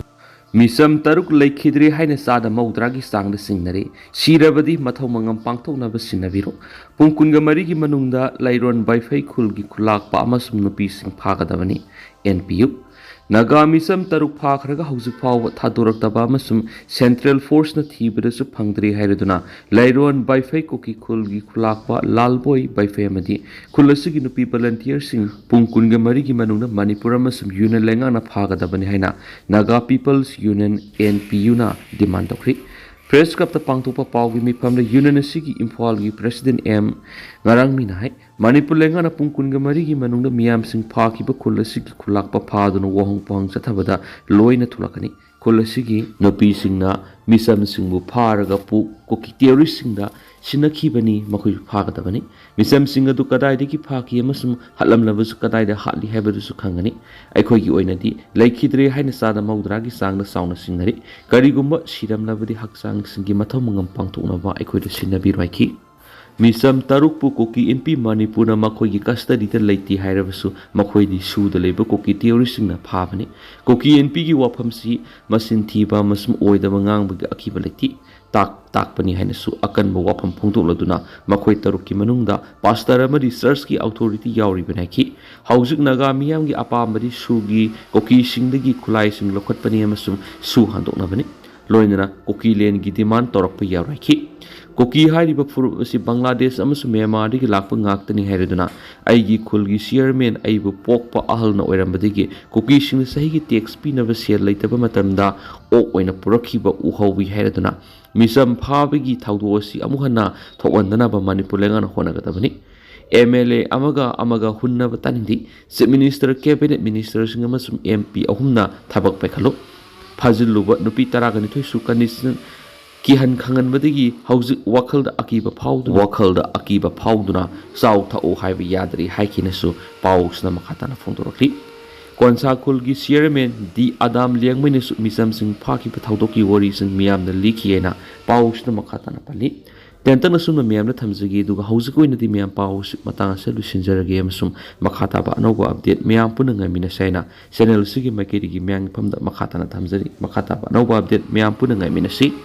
ꯃꯤꯆꯝ ꯇꯔꯨꯛ ꯂꯩꯈꯤꯗ꯭ꯔꯦ ꯍꯥꯏꯅ ꯆꯥꯗ ꯃꯧꯗ꯭ꯔꯥꯒꯤ ꯆꯥꯡꯗ ꯆꯤꯡꯅꯔꯤ꯫ ꯁꯤꯔꯕꯗꯤ ꯃꯊꯧ ꯃꯉꯝ ꯄꯥꯡꯊꯣꯛꯅꯕ ꯁꯤꯟꯅꯕꯤꯔꯣ꯫ ꯄꯨꯡ ꯀꯨꯟꯒ ꯃꯔꯤꯒꯤ ꯃꯅꯨꯡꯗ ꯂꯩꯔꯣꯟ ꯕꯥꯏꯐꯩ ꯈꯨꯜꯒꯤ ꯈꯨꯂꯥꯛꯄ ꯑꯃꯁꯨꯡ ꯅꯨꯄꯤꯁꯤꯡ ꯐꯥꯒꯗꯕꯅꯤ꯫ N P U. ꯅꯥꯒꯥ ꯃꯤꯆꯝ ꯇꯔꯨꯛ ꯐꯥꯈ꯭ꯔꯒ ꯍꯧꯖꯤꯛ ꯐꯥꯎꯕ ꯊꯥꯗꯣꯔꯛꯇꯕ ꯑꯃꯁꯨꯡ ꯁꯦꯟꯇ꯭ꯔꯦꯜ ꯐꯣꯔꯁꯅ ꯊꯤꯕꯗꯁꯨ ꯐꯪꯗ꯭ꯔꯤ ꯍꯥꯏꯔꯗꯨꯅ ꯂꯩꯔꯣꯟ ꯕꯥꯏꯐꯩ ꯀꯨꯀꯤ ꯈꯨꯜꯒꯤ ꯈꯨꯂꯥꯛꯄ ꯂꯥꯜꯕꯣꯏ ꯕꯥꯏꯐꯩ ꯑꯃꯗꯤ ꯈꯨꯜ ꯑꯁꯤꯒꯤ ꯅꯨꯄꯤ ꯚꯣꯂꯟꯇꯤꯌꯔꯁꯤꯡ ꯄꯨꯡ ꯀꯨꯟꯒ ꯃꯔꯤꯒꯤ ꯃꯅꯨꯡꯗ ꯃꯅꯤꯄꯨꯔ ꯑꯃꯁꯨꯡ ꯌꯨꯅꯤꯌꯟ ꯂꯩꯉꯥꯛꯅ ꯐꯥꯒꯗꯕꯅꯤ ꯍꯥꯏꯅ Naga people's union, N P ꯌꯨꯅ, ꯗꯤꯃꯥꯟ ꯇꯧꯈ꯭ꯔꯤ꯫ ꯄ꯭ꯔꯦꯁ ꯀ꯭ꯂꯕꯇ ꯄꯥꯡꯊꯣꯛꯄ ꯄꯥꯎꯒꯤ ꯃꯤꯐꯝꯗ ꯌꯨꯅꯤꯌꯟ ꯑꯁꯤꯒꯤ ꯏꯝꯐꯥꯜꯒꯤ ꯄ꯭ꯔꯦꯁꯤꯗꯦꯟꯠ ꯑꯦꯝ ꯉꯔꯥꯡꯃꯤꯅ ꯍꯥꯏ, ꯃꯅꯤꯄꯨꯔ ꯂꯩꯉꯥꯛꯅ ꯄꯨꯡ ꯀꯨꯟꯒ ꯃꯔꯤꯒꯤ ꯃꯅꯨꯡꯗ ꯃꯤꯌꯥꯝꯁꯤꯡ ꯐꯥꯈꯤꯕ ꯈꯨꯜ ꯑꯁꯤꯒꯤ ꯈꯨꯂꯥꯛꯄ ꯐꯥꯗꯨꯅ ꯋꯥꯍꯪ ꯄꯥꯎꯍꯪ ꯆꯠꯊꯕꯗ ꯂꯣꯏꯅ ꯊꯣꯛꯂꯛꯀꯅꯤ꯫ ꯈꯨꯜ ꯑꯁꯤꯒꯤ ꯅꯨꯄꯤꯁꯤꯡꯅ ꯃꯤꯆꯝꯁꯤꯡꯕꯨ ꯐꯥꯔꯒ ꯄꯨ-, ꯀꯨꯀꯤ ꯇꯦꯔꯣꯔꯤꯁꯁꯤꯡꯗ ꯁꯤꯟꯅꯈꯤꯕꯅꯤ, ꯃꯈꯣꯏꯁꯨ ꯐꯥꯒꯗꯕꯅꯤ꯫ ꯃꯤꯆꯝꯁꯤꯡ ꯑꯗꯨ ꯀꯗꯥꯏꯗꯒꯤ ꯐꯥꯈꯤ ꯑꯃꯁꯨꯡ ꯍꯥꯠꯂꯝꯂꯕꯁꯨ ꯀꯗꯥꯏꯗ ꯍꯥꯠꯂꯤ ꯍꯥꯏꯕꯗꯨꯁꯨ ꯈꯪꯒꯅꯤ꯫ ꯑꯩꯈꯣꯏꯒꯤ ꯑꯣꯏꯅꯗꯤ ꯂꯩꯈꯤꯗ꯭ꯔꯦ ꯍꯥꯏꯅ ꯆꯥꯗ ꯃꯧꯗ꯭ꯔꯥꯒꯤ ꯆꯥꯡꯗ ꯆꯥꯎꯅ ꯆꯤꯡꯅꯔꯤ꯫ ꯀꯔꯤꯒꯨꯝꯕ ꯁꯤꯔꯝꯂꯕꯗꯤ ꯍꯛꯆꯥꯡꯁꯤꯡꯒꯤ ꯃꯊꯧ ꯃꯉꯝ ꯄꯥꯡꯊꯣꯛꯅꯕ ꯑꯩꯈꯣꯏꯗ ꯁꯤꯟꯅꯕꯤꯔꯣ ꯍꯥꯏꯈꯤ꯫ ꯃꯤꯆꯝ ꯇꯔꯨꯛꯄꯨ ꯀꯨꯀꯤ ꯏꯟꯄꯤ ꯃꯅꯤꯄꯨꯔꯅ ꯃꯈꯣꯏꯒꯤ ꯀꯁꯇꯗꯤꯗ ꯂꯩꯇꯦ ꯍꯥꯏꯔꯕꯁꯨ, ꯃꯈꯣꯏꯗꯤ ꯁꯨꯗ ꯂꯩꯕ ꯀꯨꯀꯤ ꯇꯦꯔꯣꯔꯤꯁꯁꯤꯡꯅ ꯐꯥꯕꯅꯤ꯫ ꯀꯨꯀꯤ ꯏꯟꯄꯤꯒꯤ ꯋꯥꯐꯝꯁꯤ ꯃꯆꯤꯟ ꯊꯤꯕ ꯑꯃꯁꯨꯡ ꯑꯣꯏꯗꯕ ꯉꯥꯡꯕꯒꯤ ꯑꯀꯤꯕ ꯂꯩꯇꯦ꯫ ꯇꯥꯛ-, ꯇꯥꯛꯄꯅꯤ ꯍꯥꯏꯅꯁꯨ ꯑꯀꯟꯕ ꯋꯥꯐꯝ ꯐꯣꯡꯗꯣꯛꯂꯗꯨꯅ ꯃꯈꯣꯏ ꯇꯔꯨꯛꯀꯤ ꯃꯅꯨꯡꯗ ꯄꯥꯁꯇꯔ ꯑꯃꯗꯤ ꯆꯔꯆꯀꯤ ꯑꯣꯊꯣꯔꯤꯇꯤ ꯌꯥꯎꯔꯤꯕꯅꯤ ꯍꯥꯏꯈꯤ꯫ ꯍꯧꯖꯤꯛ ꯅꯥꯒꯥ ꯃꯤꯌꯥꯝꯒꯤ ꯑꯄꯥꯝꯕꯗꯤ ꯁꯨꯒꯤ ꯀꯨꯀꯤꯁꯤꯡꯗꯒꯤ ꯈꯨꯠꯂꯥꯏꯁꯤꯡ ꯂꯧꯈꯠꯄꯅꯤ ꯑꯃꯁꯨꯡ ꯁꯨ ꯍꯟꯗꯣꯛꯅꯕꯅꯤ꯫ ꯂꯣꯏꯅꯅ ꯀꯨꯀꯤꯂꯦꯟꯒꯤ ꯗꯤꯃꯥꯟ ꯇꯧꯔꯛꯄ ꯌꯥꯔꯣꯏꯈꯤ꯫ ꯀꯨꯀꯤ ꯍꯥꯏꯔꯤꯕ ꯐꯨꯔꯨꯞ ꯑꯁꯤ ꯕꯪꯒ꯭ꯂꯥꯗꯦꯁ ꯑꯃꯁꯨꯡ ꯃ꯭ꯌꯥꯟꯃꯥꯔꯗꯒꯤ ꯂꯥꯛꯄ ꯉꯥꯛꯇꯅꯤ ꯍꯥꯏꯔꯗꯨꯅ ꯑꯩꯒꯤ ꯈꯨꯜꯒꯤ ꯆꯤꯌꯔꯃꯦꯟ ꯑꯩꯕꯨ ꯄꯣꯛꯄ ꯑꯍꯜꯅ ꯑꯣꯏꯔꯝꯕꯗꯒꯤ ꯀꯨꯀꯤꯁꯤꯡꯅ ꯆꯍꯤꯒꯤ ꯇꯦꯛꯁ ꯄꯤꯅꯕ ꯁꯦꯜ ꯂꯩꯇꯕ ꯃꯇꯝꯗ ꯑꯣꯛ ꯑꯣꯏꯅ ꯄꯨꯔꯛꯈꯤꯕ ꯎꯍꯧꯏ ꯍꯥꯏꯔꯗꯨꯅ ꯃꯤꯆꯝ ꯐꯥꯕꯒꯤ ꯊꯧꯗꯣꯛ ꯑꯁꯤ ꯑꯃꯨꯛ ꯍꯟꯅ ꯊꯣꯛꯍꯟꯗꯅꯕ ꯃꯅꯤꯄꯨꯔ ꯂꯩꯉꯥꯛꯅ ꯍꯣꯠꯅꯒꯗꯕꯅꯤ꯫ ꯑꯦꯝ ꯑꯦꯜ ꯑꯦ ꯑꯃꯒ ꯑꯃꯒ ꯍꯨꯟꯅꯕ ꯇꯥꯅꯤꯡꯗꯦ꯫ ꯆꯤꯐ ꯃꯤꯅꯤꯁꯇꯔ, ꯀꯦꯕꯤꯅꯦꯠ ꯃꯤꯅꯤꯁꯇꯔꯁꯤꯡ ꯑꯃꯁꯨꯡ ꯑꯦꯝ ꯄꯤ ꯑꯍꯨꯝꯅ ꯊꯕꯛ ꯄꯥꯏꯈꯠꯂꯨ꯫ ꯐꯥꯖꯤꯜꯂꯨꯕ ꯅꯨꯄꯤ ꯇꯔꯥꯒ ꯅꯤꯊꯣꯏꯁꯨ ꯀꯟꯗꯤꯁꯟ ꯀꯤꯍꯟ ꯈꯪꯍꯟꯕꯗꯒꯤ ꯍꯧꯖꯤꯛ ꯋꯥꯈꯜꯗ ꯑꯀꯤꯕ ꯐꯥꯎꯗꯨꯅ, ꯋꯥꯈꯜꯗ ꯑꯀꯤꯕ ꯐꯥꯎꯗꯨꯅ ꯆꯥꯎ ꯊꯛꯎ ꯍꯥꯏꯕ ꯌꯥꯗ꯭ꯔꯤ ꯍꯥꯏꯈꯤꯅꯁꯨ ꯄꯥꯎꯁꯤꯅ ꯃꯈꯥ ꯇꯥꯅ ꯐꯣꯡꯗꯣꯔꯛꯂꯤ꯫ ꯀꯣꯟꯁꯥ ꯈꯨꯜꯒꯤ ꯆꯤꯌꯔꯃꯦꯟ ꯗꯤ ꯑꯗꯥꯝ ꯂꯤꯌꯥꯡꯃꯩꯅꯁꯨ ꯃꯤꯆꯝꯁꯤꯡ ꯐꯥꯈꯤꯕ ꯊꯧꯗꯣꯛꯀꯤ ꯋꯥꯔꯤꯁꯤꯡ ꯃꯤꯌꯥꯝꯗ ꯂꯤꯈꯤ ꯍꯥꯏꯅ ꯄꯥꯎꯁꯤꯅ ꯃꯈꯥ ꯇꯥꯅ ꯄꯜꯂꯤ꯫ ꯇꯦꯟꯇꯛꯅ ꯁꯨꯝꯅ ꯃꯌꯥꯝꯗ ꯊꯝꯖꯒꯦ, ꯑꯗꯨꯒ ꯍꯧꯖꯤꯛꯀꯤ ꯑꯣꯏꯅꯗꯤ ꯃꯌꯥꯝ ꯄꯥꯎ ꯑꯁꯤ ꯃꯇꯥꯡ ꯑꯁꯤꯗ ꯂꯣꯏꯁꯤꯟꯖꯔꯒꯦ, ꯑꯃꯁꯨꯡ ꯃꯈꯥ ꯇꯥꯕ ꯑꯅꯧꯕ update ꯃꯌꯥꯝ ꯄꯨꯟꯅ ꯉꯥꯏꯃꯤꯟꯅꯁꯦ ꯍꯥꯏꯅ channel ꯑꯁꯤꯒꯤ ꯃꯥꯏꯀꯩꯗꯒꯤ ꯃꯌꯥꯝꯒꯤ ꯃꯐꯝꯗ ꯃꯈꯥ ꯇꯥꯅ ꯊꯝꯖꯔꯤ꯫ ꯃꯈꯥ ꯇꯥꯕ ꯑꯅꯧꯕ update ꯃꯌꯥꯝ ꯄꯨꯟꯅ ꯉꯥꯏꯃꯤꯟꯅꯁꯤ꯫